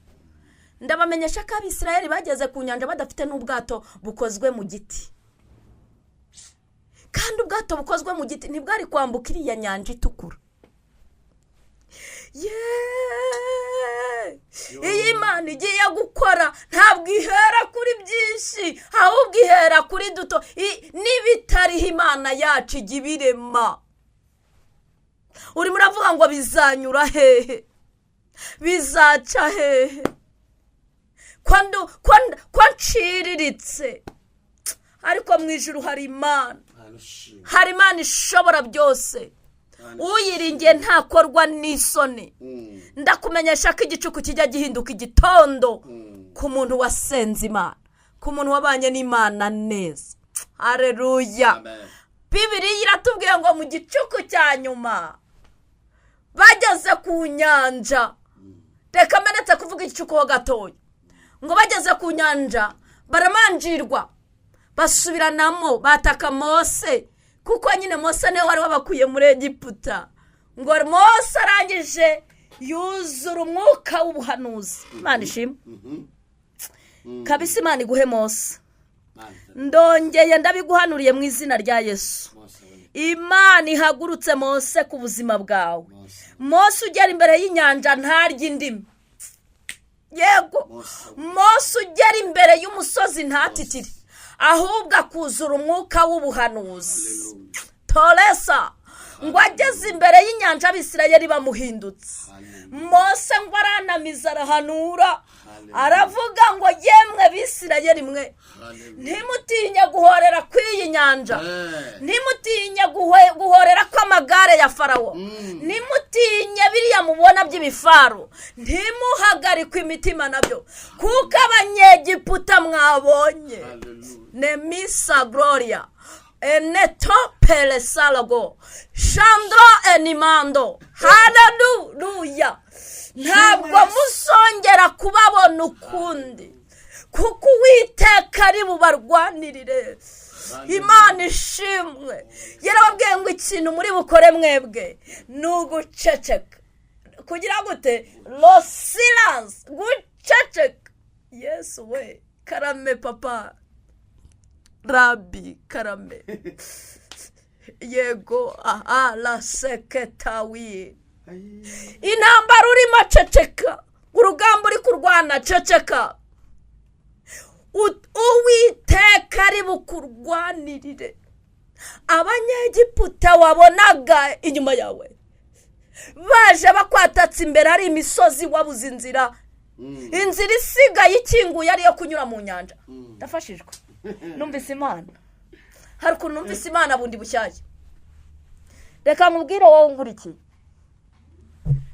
Ndabamenyesha ko Abisirayeli bageze ku nyanja badafite n'ubwato bukozwe mu giti, kandi ubwato bukozwe mu giti ntibwari kwambuka iriya Nyanja Itukura. Yeee! Iyi Imana igiye gukora ntabwo ihera kuri byinshi, ahubwo ihera kuri duto. N'ibitariho Imana yacu ijya ibirema. Urimo uravuga ngo bizanyura hehe, bizaca hehe, ko nciriritse? Ariko mu ijuru hari Imana, hari Imana ishobora byose. Uyiringiye ntakorwa n'isoni. Ndakumenyesha ko igicuku kijya gihinduka igitondo ku muntu wasenze Imana, ku muntu wabanye n'Imana neza. Hareruya! Bibiriya iratubwiye ngo mu gicuku cya nyuma bageze ku nyanja. Reka menetse kuvuga igicuku ho gatoya. Ngo bageze ku nyanja baramanjirwa, basubiranamo, bataka Mose. Kuko nyine Mose niwe wari wabakuye muri Egiputa. Ngo Mose arangije yuzura umwuka w'ubuhanuzi. Imana ishimwe kabisa. Imana iguhe Mose. Ndongeye ndabiguhanuriye mu izina rya Yesu. Imana ihagurutse Mose ku buzima bwawe. Mose ugera imbere y'inyanja ntarye indimi. Yego, Mose ugera imbere y'umusozi ntatitire, ahubwo akuzura umwuka w'ubuhanuzi. Toresa ngo ageze imbere y'inyanja, Abisirayeli bamuhindutse, Mose ngo aranamiza arahanura, aravuga ngo: "Yemwe Bisirayeli mwe, ntimutinye guhorera kw'iyi nyanja, ntimutinye guhorera kw'amagare ya Farawo, ntimutinye biriya mubona by'ibifaro, ntimuhagarikwe imitima nabyo, kuko Abanyegiputa mwabonye nemisa gloria eneto peresarago shandro enimando, haleluya, ntabwo muzongera kubabona ukundi, kuko Uwiteka ari bubarwanirire." Imana ishimwe. Yarababwiye ngo ikintu muri bukore mwebwe ni uguceceka. Kugira gute? Le silence, guceceka. Yesu we, karame papa rabi, karame. Yego, aha la seketawi. Intambara urimo, ceceka. Urugamba uri kurwana, ceceka. Uwiteka ari bukurwanirire. Abanyegiputa wabonaga inyuma yawe baje bakwatatse imbere, hari imisozi, wabuze inzira, inzira isigaye ikinguye ariyo kunyura mu nyanja. Ndafashijwe, numvise Imana. Hari ukuntu numvise Imana bundi bushyashya. Reka nkubwire wowe nkurikiye,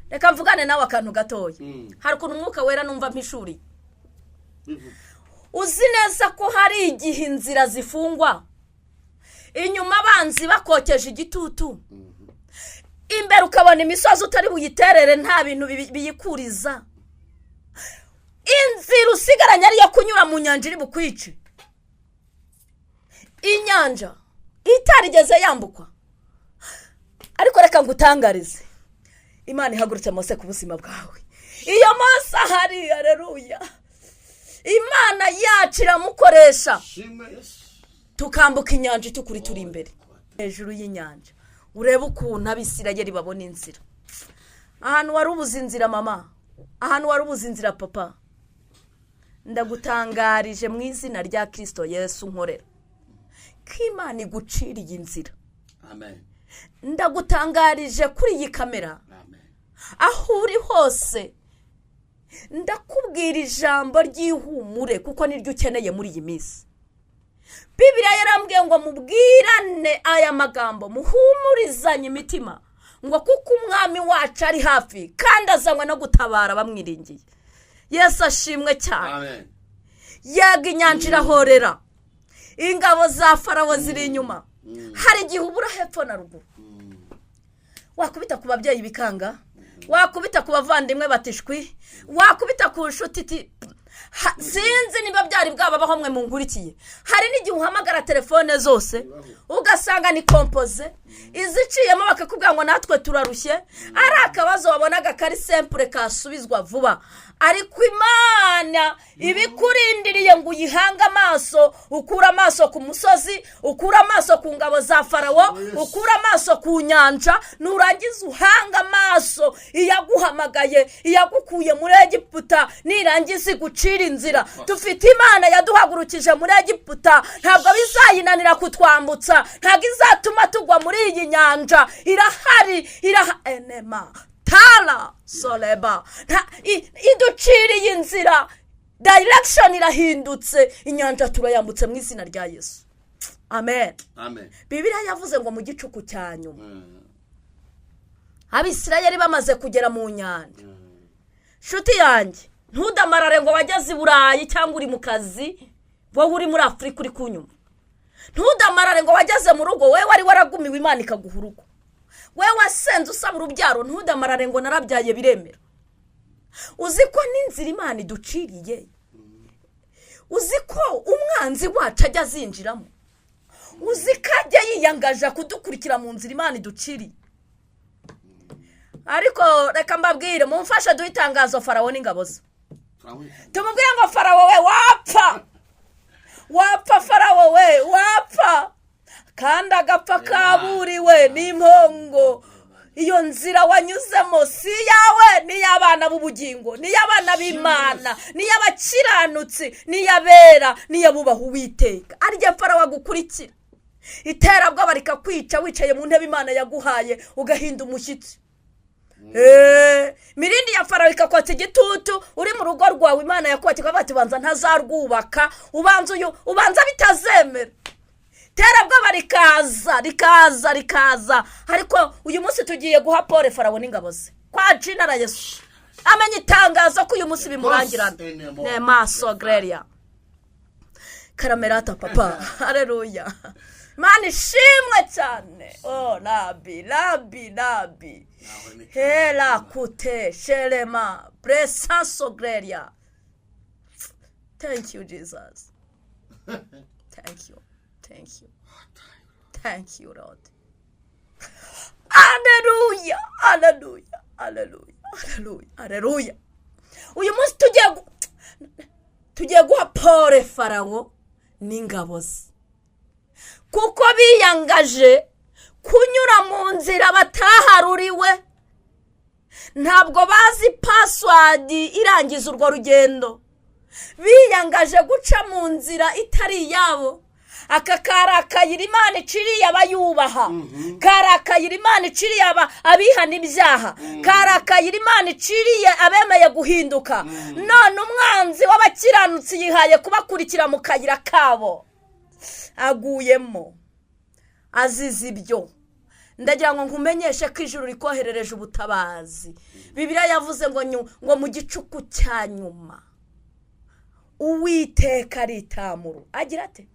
reka mvugane nawe akantu gatoya. Hari ukuntu Umwuka Wera numva mpishuriye. Uzi neza ko hari igihe inzira zifungwa inyuma, abanzi bakokeje igitutu, imbere ukabona imisozi utari buyiterere, nta bintu biyikuriza, inzira usigaranye ariyo kunyura mu nyanja iri bukwice, inyanja itarigeze yambukwa? Ariko reka ngutangarize, Imana ihagurutse Mose ku buzima bwawe. Iyo Mose ahari, areruya, Imana yacu iramukoresha. Shimwe Yesu. Tukambuka inyanja itukura turi imbere hejuru y'inyanja, urebe ukuntu Abisirayeli babona inzira. Ahantu wari ubuze inzira mama, ahantu wari ubuze inzira papa, ndagutangarije mu izina rya Kirisito Yesu nkorera ko Imana iguciriye inzira. Amen. Ndagutangarije kuri iyi kamera, Amen. aho uri hose, ndakubwira ijambo ry'ihumure, kuko niryo ukeneye muri iyi minsi. Bibiriya yarambwiye ngo mubwirane aya magambo, muhumurizanye imitima, ngo kuko Umwami wacu ari hafi kandi azanywe no gutabara bamwiringiye. Yesu ashimwe cyane. Amen. Yaga, inyanja irahorera, ingabo za Farawo ziri inyuma. Hari igihe ubura hepfo na ruguru, wakubita ku babyeyi bikanga, wakubita ku bavandimwe batishwi, wakubita ku nshuti iti sinzi niba byari bwababaho mwe munkurikiye. Hari n'igihe uhamagara telefone zose ugasanga ni composé, iziciyemo bakakubwira ngo natwe turarushye. Ari akabazo wabonaga kari simple kasubizwa vuba, ariko Imana ibikurindiriye ngo uyihange amaso, ukure amaso ku musozi, ukure amaso ku ngabo za Farawo, ukure amaso ku nyanja, nurangiza uhanga amaso iyaguhamagaye, iyagukuye muri Egiputa, nirangiza igucira inzira. Dufite Imana yaduhagurukije muri Egiputa, ntabwo bizayinanira kutwambutsa, ntabwo izatuma tugwa muri iyi nyanja. Irahari, iraha enema tara soreba. Iduciriye inzira, direction irahindutse, inyanja turayambutse mu izina rya Yesu. Amen. Amen. Bibiliya yavuze ngo mu gicuku cya nyuma, Abisirayeli bamaze kugera mu nyanja. Nshuti yanjye, ntudamarare ngo wageze i Burayi cyangwa uri mu kazi, wowe uri muri Afurika uri kunyuma, ntudamarare ngo wageze mu rugo. Wowe wari waragumiwe, Imana ikaguha urugo. Wowe wasenze usaba urubyaro, ntudamarare ngo narabyaye biremera. Uzi ko n'inzira Imana iduciriye, uzi ko umwanzi wacu ajya azinjiramo? Uzi ko ajya yiyangaje kudukurikira mu nzira Imana iduciriye. Ariko reka mbabwire, mumfashe duhe itangazo Farawo n'ingabo ze. Tumubwire ngo Farawo we wapfa, wapfa Farawo we wapfa, kandi agapfa kaburiwe n'impongo. Iyo nzira wanyuzemo si iyawe, ni iy'abana b'ubugingo, ni iy'abana b'Imana, ni iy'abakiranutsi, ni iy'abera, ni iy'abubaha Uwiteka. Arya Farawo agukurikira, iterabwoba rikakwica wicaye mu ntebe Imana yaguhaye, ugahinda umushyitsi. Mirindi ya Farawo ikakwatsa igitutu uri mu rugo rwawe Imana yakwatse, ikavuga ati banza ntazarwubaka, ubanza uyu, ubanza bitazemera. Iterabwoba rikaza rikaza rikaza. Ariko uyu munsi tugiye guha pole Farawo n'ingabo ze kwa jina la Yesu. Amenye itangazo ko uyu munsi bimurangirana. Nemaso greria karamerata papa, haleluya. Imana ishimwe cyane. Oh rabi rabi rabi hera kute sherema presanso greria. Thank you Jesus, thank you, thank you, thank you Lord. Haleluya, haleluya, haleluya, haleluya, haleluya. Uyu munsi tugiye guha pole Farawo n'ingabo ze, kuko biyangaje kunyura mu nzira bataharuriwe. Ntabwo bazi password irangiza urwo rugendo. Biyangaje guca mu nzira itari iyabo. Aka kari akayira Imana iciriye abayubaha, kari akayira Imana iciriye abihana ibyaha, kari akayira Imana iciriye abemeye guhinduka. None umwanzi w'abakiranutsi yihaye kubakurikira mu kayira kabo, aguyemo azize ibyo. Ndagira ngo nkumenyeshe ko ijuru rikoherereje ubutabazi. Bibiliya yavuze ngo mu gicuku cya nyuma Uwiteka aritamuru. Agira ate?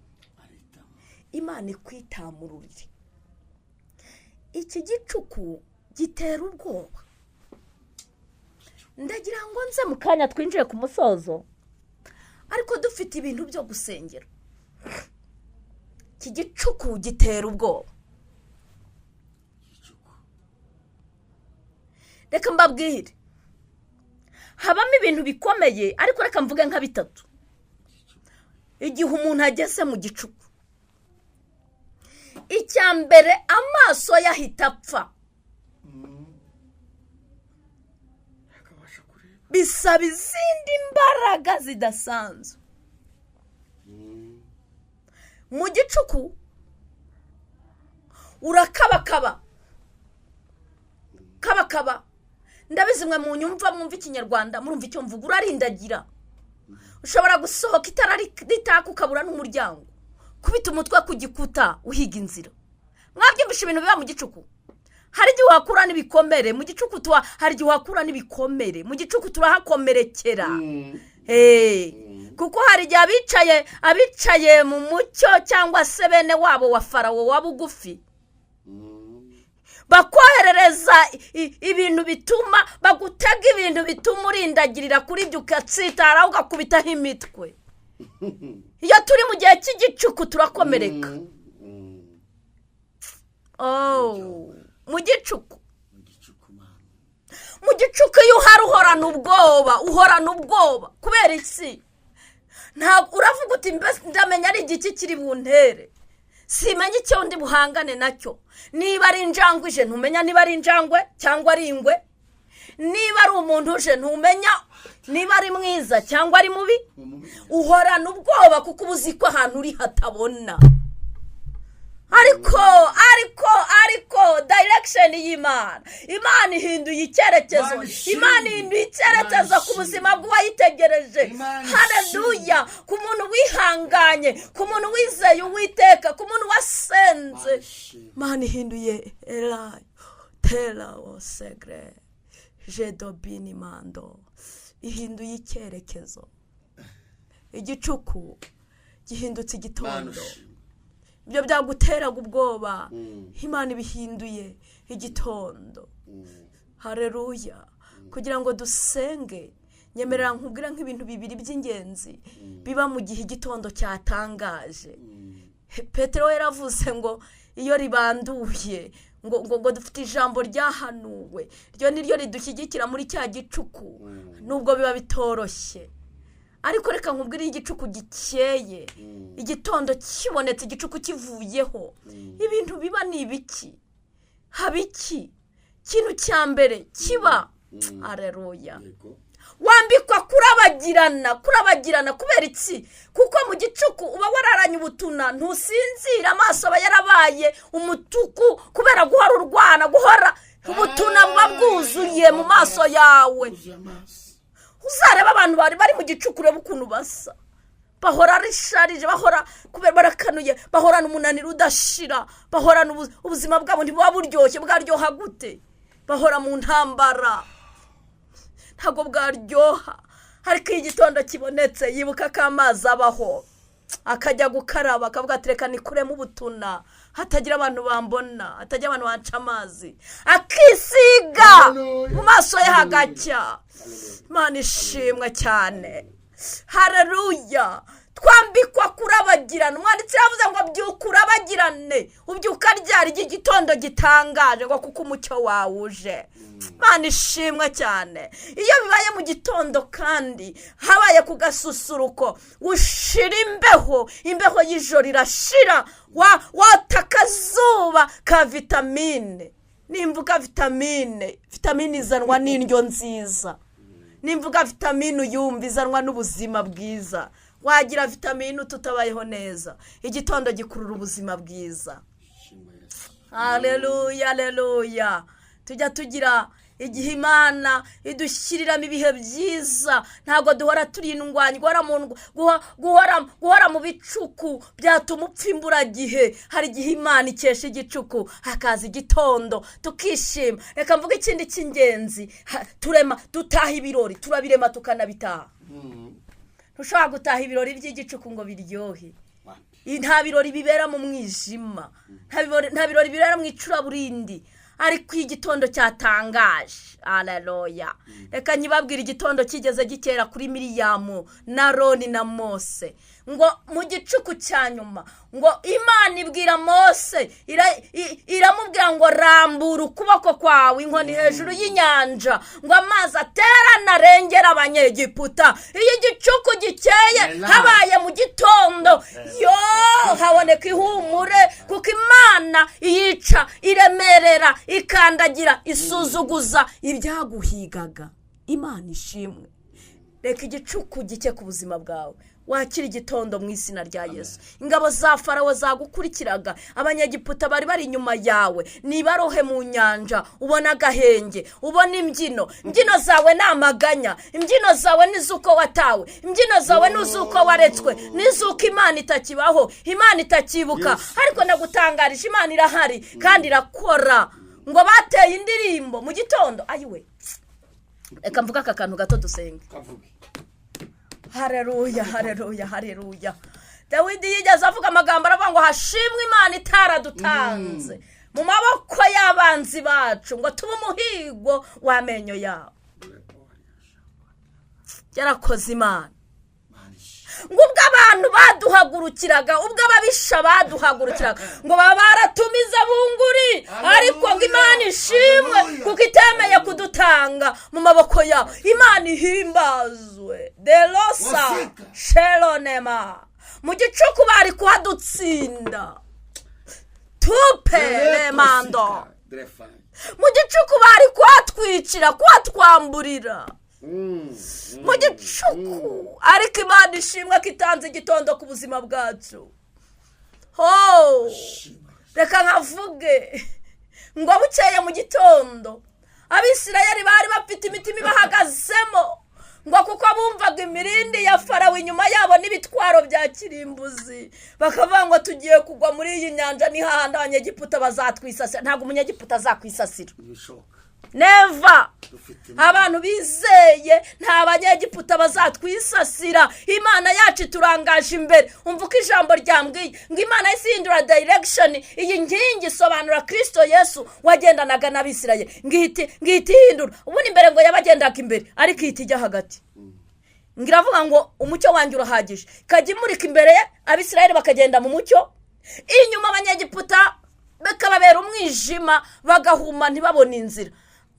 Imana ikwitamururire. Iki gicuku gitera ubwoba. Ndagira ngo nze mu kanya twinjiye ku musozo, ariko dufite ibintu byo gusengera. Iki gicuku gitera ubwoba. Reka mbabwire, habamo ibintu bikomeye, ariko reka mvuge nka bitatu. Igihe umuntu ageze mu gicuku, icya mbere amaso yahita apfa. Bisaba izindi mbaraga zidasanzwe. Mu gicuku urakabakaba kabakaba. Ndabizi mwe mu nyumva mwumva ikinyarwanda, murumva icyo mvuga. Urarindagira, ushobora gusohoka itara ritaka ukabura n'umuryango, kubita umutwe ku gikuta uhiga inzira. Mwabyumvisha ibintu biba mu gicuku. Hari igihe uhakura n'ibikomere mu gicuku, hari igihe uhakura n'ibikomere mu gicuku, turahakomerekera. Kuko hari igihe abicaye mu mucyo cyangwa se bene wabo wa Farawo wa bugufi bakoherereza ibintu bituma bagutega, ibintu bituma urindagirira kuri ibyo, ukatsitara ugakubitaho imitwe. Iyo turi mu gihe cy'igicuku turakomereka. Mu gicuku, mu gicuku iyo uhari uhorana ubwoba, uhorana ubwoba kubera iki? Ntabwo uravuga uti ndamenya ari igiki kiri buntere, simenya icyo ndi buhangane nacyo. Niba ari injangwe ije ntumenya niba ari injangwe cyangwa ari ingwe, niba ari umuntu uje ntumenya niba ari mwiza cyangwa ari mubi. Uhorana ubwoba kuko uba uzi ko ahantu uri hatabona. Ariko ariko ariko direction y'Imana, Imana ihinduye icyerekezo, Imana ihinduye icyerekezo ku buzima bw'uwayitegereje. Haleluya! Ku muntu wihanganye, ku muntu wizeye Uwiteka, ku muntu wasenze, Imana ihinduye erayo tera osegre jedobini mando, ihinduye icyerekezo. Igicuku gihindutse igitondo. Ibyo byaguteraga ubwoba, Imana ibihinduye igitondo. Haleluya! Kugira ngo dusenge, nyemerera nkubwira nk'ibintu bibiri by'ingenzi biba mu gihe igitondo cyatangaje. Petero yaravuze ngo iyo ribanduye ngo dufite ijambo ryahanuwe, ryo niryo ridushyigikira muri cya gicuku, nubwo biba bitoroshye. Ariko reka nkubwire, iyo igicuku gikeye, igitondo kibonetse, igicuku kivuyeho, ibintu biba ni ibiki? Haba iki? Ikintu cya mbere kiba, areruya, wambikwa kurabagirana. Kurabagirana kubera iki? Kuko mu gicuku uba wararanye ubutuna, ntusinzira, amaso aba yarabaye umutuku kubera guhora urwana, guhora ubutuna buba bwuzuye mu maso yawe. Uzareba abantu bari bari mu gicuku, urebe ukuntu basa, bahora risharije, bahora kubera barakanuye, bahorana umunaniro udashira, bahorana ubuzima bwabo ntibuba buryoshye. Bwaryoha gute? Bahora mu ntambara, ntabwo bwaryoha. Ariko iyo igitondo kibonetse, yibuka ko amazi abaho, akajya gukaraba, akavuga ati reka nikuremo ubutuna, hatagira abantu bambona, hatagira abantu banca amazi, akisiga mu maso ye hagacya. Imana ishimwe cyane, hareruya. Twambikwa kurabagirana. Umwanditsi yavuze ngo byuka urabagirane. Ubyuka ryari? Igitondo gitangaje, ngo kuko umucyo wawe uje. Imana ishimwe cyane. Iyo bibaye mu gitondo kandi habaye ku gasusuruko, ushira imbeho, imbeho y'ijoro irashira, wota akazuba ka vitamine. Nimvuga vitamine, vitamine izanwa n'indyo nziza. Nimvuga vitamine uyumva, izanwa n'ubuzima bwiza. Wagira vitamine tutabayeho neza? Igitondo gikurura ubuzima bwiza. Hareruya, hareruya. Tujya tugira igihe Imana idushyiriramo ibihe byiza, ntabwo duhora turi indwanyi. Guhora mu bicuku byatuma upfa imburagihe. Hari igihe Imana ikesha igicuku, hakaza igitondo, tukishima. Reka mvuge ikindi cy'ingenzi: turema, dutaha ibirori, turabirema tukanabitaha. Ntushobora gutaha ibirori by'igicuku ngo biryohe. Nta birori bibera mu mwijima, nta birori bibera mu icuraburindi. Ariko iyo igitondo cyatangaje, araroya. Reka nyibabwire, igitondo kigeze gikera kuri Miriyamu na Roni na Mose, ngo mu gicuku cya nyuma, ngo Imana ibwira Mose, iramubwira ngo rambura ukuboko kwawe, inkoni hejuru y'inyanja, ngo amazi aterane arengere Abanyegiputa. Iyo igicuku gikeye, habaye mu gitondo, yo haboneka ihumure, kuko Imana yica, iremerera, ikandagira, isuzuguza ibyaguhigaga. Imana ishimwe. Reka igicuku gike ku buzima bwawe, wakira igitondo mu izina rya Yesu. Ingabo za Farawo zagukurikiraga, Abanyegiputa bari bari inyuma yawe, nibarohe mu nyanja, ubona agahenge, ubona imbyino. Imbyino zawe ni amaganya, imbyino zawe ni iz'uko watawe, imbyino zawe ni iz'uko waretswe, ni iz'uko Imana itakibaho, Imana itakibuka. Ariko ndagutangarije, Imana irahari kandi irakora. Ngo bateye indirimbo mu gitondo. Ayiwe, reka mvuge aka kantu gato dusenge. Hareruya, hareruya, hareruya. Dawidi yigeze avuga amagambo, aravuga ngo hashimwe Imana itaradutanze mu maboko y'abanzi bacu, ngo tube umuhigo w'amenyo yabo. Yarakoze Imana. Ngo ubwo abantu baduhagurukiraga, ubwo ababisha baduhagurukiraga, ngo baba baratumiza bunguri, ariko ngo Imana ishimwe kuko itemeye kudutanga mu maboko yabo. Imana ihimbazwe. Derosa sheronema, mu gicuku bari kuhadutsinda. Tupe remando, mu gicuku bari kuhatwicira, kuhatwamburira mu gicuku. Ariko Imana ishimwe ko itanze igitondo ku buzima bwacu. Ho reka nkavuge ngo bukeye mu gitondo, Abisirayeli bari bafite imitima ibahagazemo, ngo kuko bumvaga imirindi ya Farawo inyuma yabo n'ibitwaro bya kirimbuzi, bakavuga ngo tugiye kugwa muri iyi nyanja, ni hahandi Abanyegiputa bazatwisasira. Ntabwo Umunyegiputa azakwisasira, never. Abantu bizeye, nta Banyegiputa bazatwisasira. Imana yacu iturangaje imbere. Umva uko ijambo ryambwiye ngo Imana ihindura direction. Iyi nkingi isobanura Kirisito Yesu wagendanaga n'Abisirayeli, ngihita ihindura. Ubundi imbere ngo yabagendaga imbere, ariko ihita ijya hagati, ngo iravuga ngo umucyo wanjye urahagije, ikajya imurika imbere ye, Abisirayeli bakagenda mu mucyo. Inyuma abanyegiputa bakababera umwijima, bagahuma ntibabone inzira.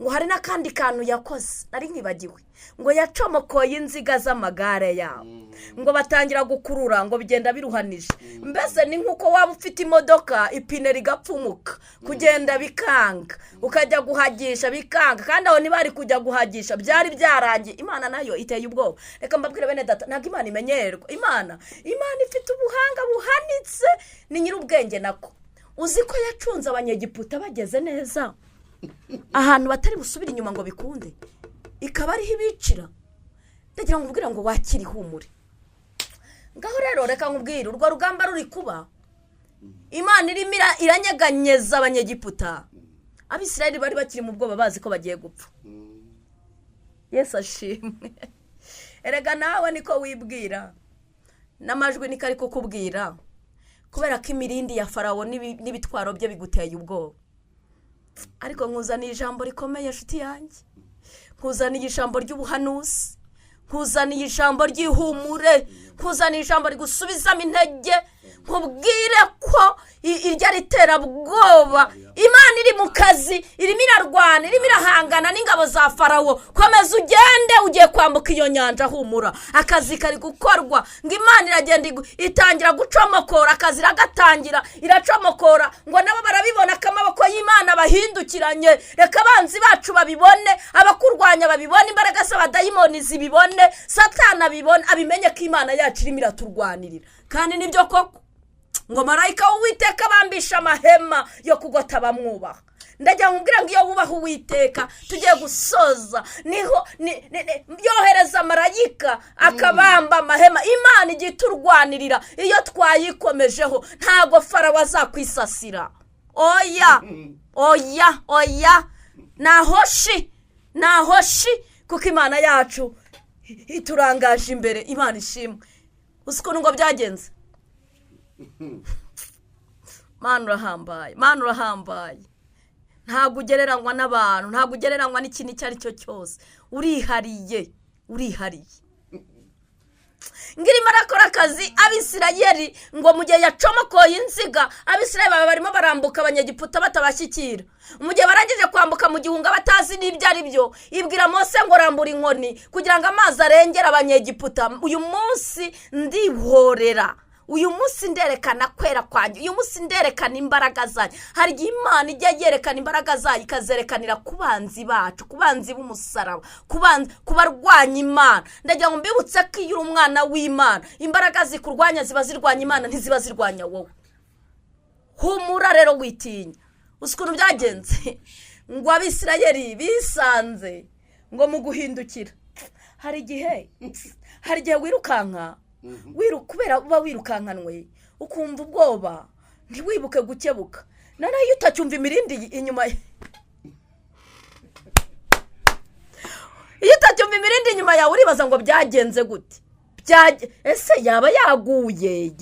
Ngo hari n'akandi kantu yakoze nari nkibagiwe, ngo yacomokoye inziga z'amagare yabo, ngo batangira gukurura, ngo bigenda biruhanije. Mbese ni nk'uko waba ufite imodoka ipine rigapfumuka, kugenda bikanga, ukajya guhagisha bikanga, kandi aho ntibari kujya guhagisha byari byarangiye. Imana nayo iteye ubwoba. Reka mbabwire bene data, ntabwo Imana imenyerwa. Imana ifite ubuhanga buhanitse, ni nyir'ubwenge nako. Uzi ko yacunze abanyegiputa bageze neza ahantu batari busubire inyuma ngo bikunde, ikaba ariho ibicira. Ndagira ngo ubwire ngo wakire ihumure. Ngaho rero reka nkubwire, urwo rugamba ruri kuba, Imana irimo iranyeganyeza abanyegiputa. Abisirayeli bari bakiri mu bwoba, bazi ko bagiye gupfa. Yesu ashimwe. Erega nawe niko wibwira, n'amajwi niko ari kukubwira, kubera ko imirindi ya Farawo n'ibitwaro bye biguteye ubwoba. Ariko nkuzaniye ijambo rikomeye nshuti yanjye, nkuzaniye ijambo ry'ubuhanuzi, nkuzaniye ijambo ry'ihumure, nkuzaniye ijambo rigusubizamo intege, nkubwire ko iryo ari iterabwoba. Imana iri mu kazi, irimo irarwana, irimo irahangana n'ingabo za Farawo. Komeza ugende, ugiye kwambuka iyo nyanja, humura, akazi kari gukorwa. Ngo Imana iragenda itangira gucomokora, akazi iragatangira, iracomokora, ngo nabo barabibona ko amaboko y'Imana bahindukiranye. Reka abanzi bacu babibone, abakurwanya babibone, imbaraga z'abadayimoni zibibone, Satani abibone, abimenye ko Imana yacu irimo iraturwanirira. Kandi nibyo koko, ngo marayika w'Uwiteka bambisha amahema yo kugota bamwubaha. Ndagira ngo ubwire ngo iyo wubaha Uwiteka, tugiye gusoza, niho yohereza marayika akabamba amahema. Imana igiye iturwanirira iyo twayikomejeho, ntago Farawo azakwisasira. Oya oya oya, nahoshi nahoshi, kuko Imana yacu iturangaje imbere. Imana ishimwe. Uzi ukuntu ngo byagenze? Mana urahambaye, Mana urahambaye. Ntabwo ugereranywa n'abantu, ntabwo ugereranywa n'ikintu icyo ari cyo cyose. Urihariye, urihariye. Ngirimo arakora akazi Abisirayeli, ngo mu gihe yacomokoye inziga, Abisirayeli baba barimo barambuka, abanyegiputa batabashyikira. Mu gihe barangije kwambuka mu gihunga batazi n'ibyo ari byo, ibwira Mose ngo rambura inkoni kugira ngo amazi arengere abanyegiputa. Uyu munsi ndihorera, uyu munsi nderekana kwera kwanjye, uyu munsi nderekana imbaraga zanjye. Hari igihe Imana ijya yerekana imbaraga zayo, ikazerekanira ku banzi bacu, ku banzi b'umusaraba, ku barwanya Imana. Ndagira ngo mbibutse ko iyo uri umwana w'Imana, imbaraga zikurwanya ziba zirwanya Imana, ntiziba zirwanya wowe. Humura rero, witinya. Uzi ukuntu byagenze? Ngo Abisirayeli bisanze ngo mu guhindukira. Hari igihe wirukanka, kubera uba wirukankanwe, ukumva ubwoba, ntiwibuke gukebuka. Noneho iyo utacyumva imirindi inyuma, iyo utacyumva imirindi inyuma yawe, uribaza ngo byagenze gute? Ese yaba yaguye?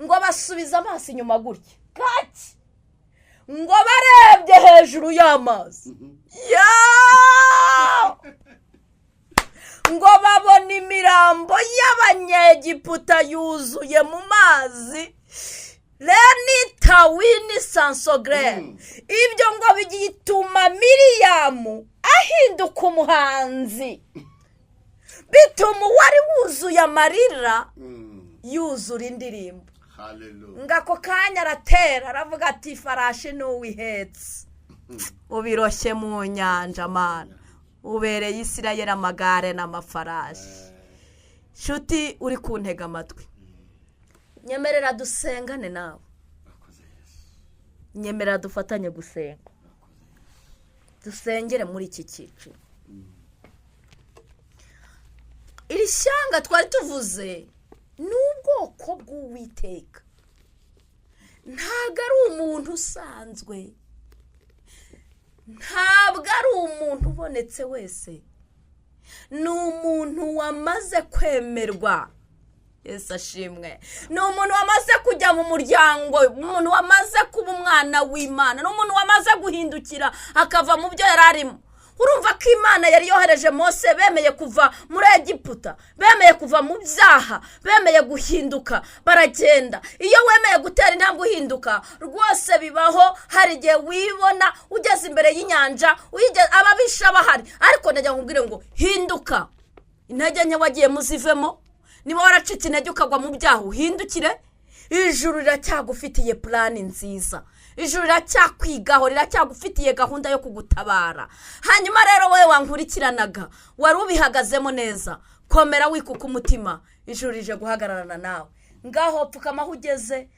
Ngo basubize amaso inyuma gutya gake, ngo barebye hejuru y'amazi, ngo babona imirambo y'abanyegiputa yuzuye mu mazi. Renita wini sansogre. Ibyo ngo bituma Miriyamu ahinduka umuhanzi, bituma uwari wuzuye amarira yuzura indirimbo. Ngo ako kanya aratera, aravuga ati farashi n'uwihetse, ubiroshye mu nyanja mana, ubereye Isirayeli amagare n'amafarashi. Nshuti uri kuntega amatwi, nyemerera dusengane nawe, nyemerera dufatanye gusenga, dusengere muri iki cyiciro. Iri shyanga twari tuvuze ni ubwoko bw'Uwiteka, ntabwo ari umuntu usanzwe, ntabwo ari umuntu ubonetse wese, ni umuntu wamaze kwemerwa. Yesu ashimwe. Ni umuntu wamaze kujya mu muryango, umuntu wamaze kuba umwana w'Imana, ni umuntu wamaze guhindukira akava mu byo yari arimo. Urumva ko Imana yari yohereje Mose, bemeye kuva muri Egiputa, bemeye kuva mu byaha, bemeye guhinduka, baragenda. Iyo wemeye gutera intambwe uhinduka, rwose bibaho. Hari igihe wibona ugeze imbere y'inyanja, ababisha bahari, ariko ndagira ngo nkubwire ngo hinduka. Intege nke wagiye muzivemo. Niba waracitse intege ukagwa mu byaha, uhindukire. Ijuru riracyagufitiye plan nziza, ijuru riracyakwigaho, riracyagufitiye gahunda yo kugutabara. Hanyuma rero wowe wankurikiranaga, wari ubihagazemo neza, komera, wikuka umutima, ijuru rije guhagararana nawe. Ngaho pfukama aho ugeze,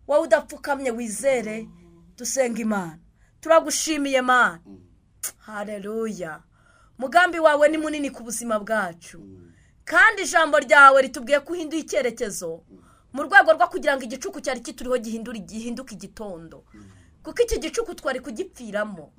wowe udapfukamye wizere, dusenga Imana. Turagushimiye Mana, hareruya. Mugambi wawe ni munini ku buzima bwacu, kandi ijambo ryawe ritubwiye ko uhinduye icyerekezo mu rwego rwo kugira ngo igicuku cyari kituriho gihinduke igitondo, kuko iki gicuku twari kugipfiramo.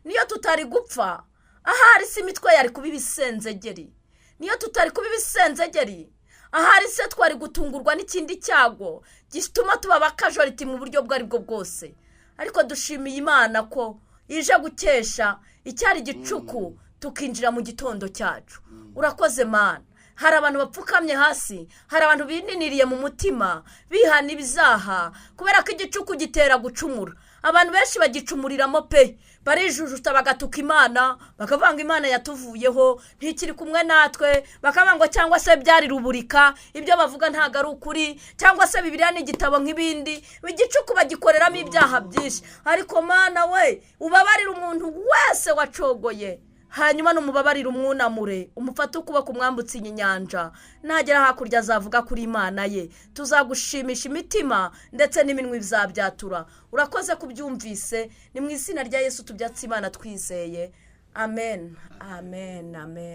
Niyo tutari gupfa, ahari se imitwe yari kuba ibisenzegeri. Niyo tutari kuba ibisenzegeri, ahari se twari gutungurwa n'ikindi cyago gituma tuba abacasualty mu buryo ubwo ari bwo bwose. Ariko dushimiye Imana ko ije gukesha icyari igicuku, tukinjira mu gitondo cyacu. Urakoze Mana. Hari abantu bapfukamye hasi, hari abantu bininiriye mu mutima bihana ibyaha, kubera ko igicuku gitera gucumura. Abantu benshi bagicumuriramo pe, barijujuta, bagatuka Imana, bakavuga ngo Imana yatuvuyeho, ntikiri kumwe natwe, bakavuga ngo cyangwa se byari ruburika, ibyo bavuga ntabwo ari ukuri, cyangwa se Bibiliya ni igitabo nk'ibindi. Igicuku bagikoreramo ibyaha byinshi. Ariko Mana we, ubabarire umuntu wese wacogoye, hanyuma numubabarire, umwunamure, umufate ukuboko, umwambutse inyanja. Nagera hakurya azavuga kuri Imana ye, tuzagushimisha imitima ndetse n'iminwa bizabyatura. Urakoze kubyumvise. Ni mu izina rya Yesu tubyatse Imana twizeye. Amen, amen, amen.